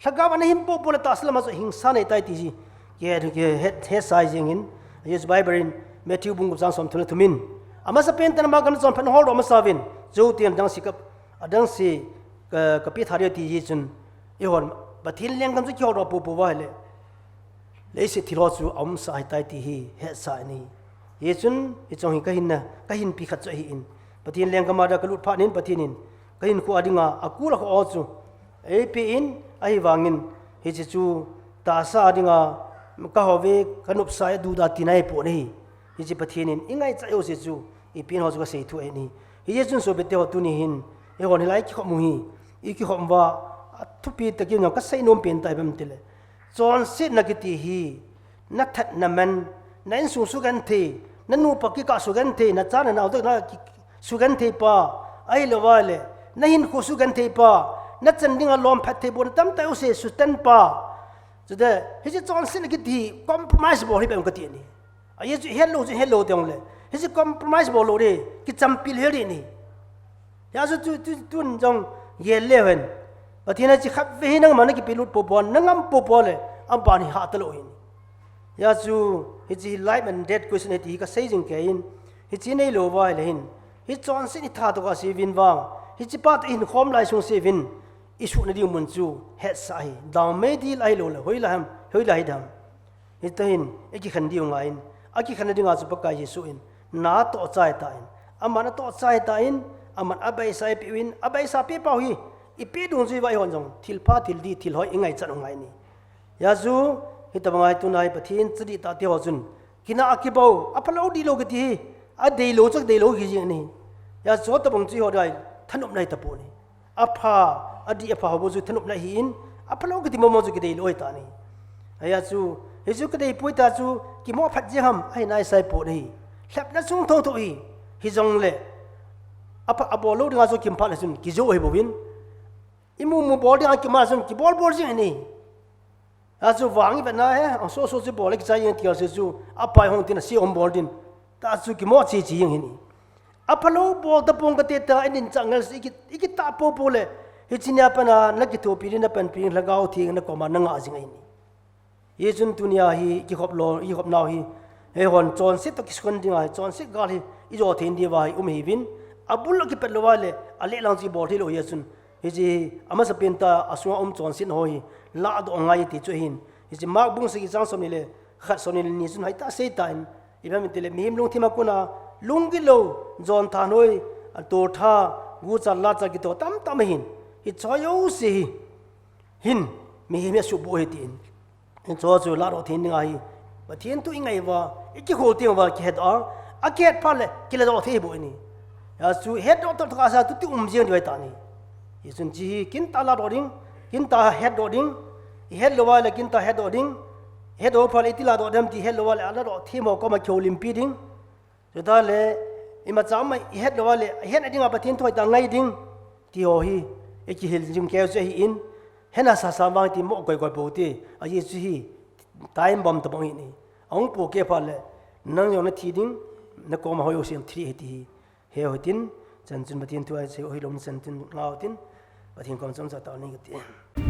Lhagao ana hin popo le tahsa lama chu hingsa nei tai ti hi, kihe, kihe, hetsah jing in, hiche Bible in, Matthew bung gup chang som thum le thum in. Amasapen tah in ama gamla chonphat hol doh masa uvin, chuteng adang se ka, adang se ka, kapeh tha diu ti hi chun, eihon, Pathen lenggam chu kihol doh popo uva ahile. Leiset thil ho chu aumsa hita ti hi hetsah in ahi. Hichun, hiche hi kahinna, kahinpi khat chu ahin. Pathen lenggam a dia kalut phat in Pathen in, kahinkho a dinga, akul akho ho chu eipeh in, ahivangin, hiche chu tahsa a dinga, kahou ve, kanopsa e, duda tina ahipon ahi. Hiche Pathen in, ingaichat jouse chu, ipeh in ho chu kasei thu ahi. Hichun sopite ho tuni hin, eihon hilai kikhop u hi, ikikhop uva, athupi tah in jong kasei nom pen tah ipi ham itile. Chonsetna kiti hi, nathat naman, na insung sugenthei, na nupa kikah sugenthei, na cha na nao toh na ki-, sugenthei pa, ahilouva le, na hinkho sugenthei pa, na chan dinga lom phatthei bon tamtah jouse sutan pa. Chuteng, hiche chonsetna kiti hi, compromise bol hih beh kati ahi. Ajeh chu hetlou chu hetlou teng le. Hiche compromise bol lou ding, kichampi lheh ding ahi. Hijeh chu tu, tu, tun jong gel leu hen. Pathen in hiche khatvei hi nangma na kipelut popo, na ngam popo le, aban hi hah talou ahi. Hijeh chu, hiche hi life and death question ahi ti hi kasei jing kei in. Hiche neilou uva ahile hin. Hiche chonset hi tha toh kasei uvin vang. Hiche pa toh ihin khom lai sung sei uvin. Isuhna ding mun chu hetsah ahi. Dangmei dil ahilou le, hoilai ham, hoilai hi dam. Hiti hin, ikikhen diu ngai in, akikhenna dinga chu Pakai Jesu in, natoh chai tan, aman atoh chai tan, aman abeisa eipeh uvin, abeisa peh pau hi, ipeh dungjuiya eihon jong, thil pha, thil dih, thil hoi ingaichat u ngai ahi. Hijeh chu, hitobang a hi tuna hi Pathen chadih tahte ho chun, kinah a kibou, aphalou dihlou kiti hi, adeilou chak deilou hi jing ahi. Hijeh chu, hitobang chu eiho dia hi, thanopna hi tapon ahi. Apha, adih apha ho bou chu thanopna ahin, aphalou kiti momo chu kideilou ahitan ahi. Hijeh chu, hichu kideipoi tah chu, kimo phat jeng ham, ahi naisai pon ahi. Lhepna sung thotho ahi, hijongle. Apha, abol lou dinga chu kimphat le chun, kijou ahi bouvin. Imu mu bol dinga kimat le chun, kibol bol jing ahi. Achu vang ivet na hi, aso so chu bol le kichai jeng ti ahi chu, apai hung tin ase hung bol din. Tah chu kimo chi chi jeng ahi. Aphalou bol tapong kati tah, inin chang ngal si iki, ikitah popo le. Hiche nia pat a, nakithopi ding, napanpi ding, Lhagao Theng nakoma nangah jing ahi. Hichun tunia hi, ikikhop lou, ikikhop nau hi. Eihon chonset toh kisuhkhang dinga hi, chonset gal hi, ijo thei diuva hi, um ihiuvin. Abul a kipet louva le, aleh lang chu ibol thei lou hichun. Hiche hi, amasapen tah, asunga um chonset ho hi, ladoh ngai ti chu ahin. Hiche Mark bung sagi chang somni le khat, somni le ni chun hoitah a asei tan. Ipi ham itile, mihem lungthim a kona, lunggil lou, jon thanhoi, atol tha, gucha lacha kitoh tamtah ahin. Hicheho jouse hi, hin, mihem hi asuhboh ahi tin. Hicheho chu ladoh thei dinga hi. Pathen thu ingai uva, ikikhol teng uva kihet a, akihet phat le, kiladoh thei bou ahi. Hijeh chu hetdoh tah tah a sa tuti um jeng diu ahitan ahi. Hichun hiche hi, kintah ladoh ding, kintah hetdoh ding, ihet louva le kintah hetdoh ding, hetdoh phat le iti ladoh dem ti het louva le, aladoh thei mo koma kihoulimpi ding. Chutah le, imacha um a ihet louva le, ihetna dinga Pathen thu hoitah a ngai ding, ti ho hi, ikihil jing keu chu ahin, hena sasa vang ti mo koi koi pou te, ajeh chu hi, time bomb tabang ahi. Ahung pohkeh phat le, nang jong nathi ding, nakoma ho jousen thi ahi ti hi, he hitin, chan chun Pathen thu a sei u hilou chan chun ngau tin, Pathen koma chomcha tao ning kati.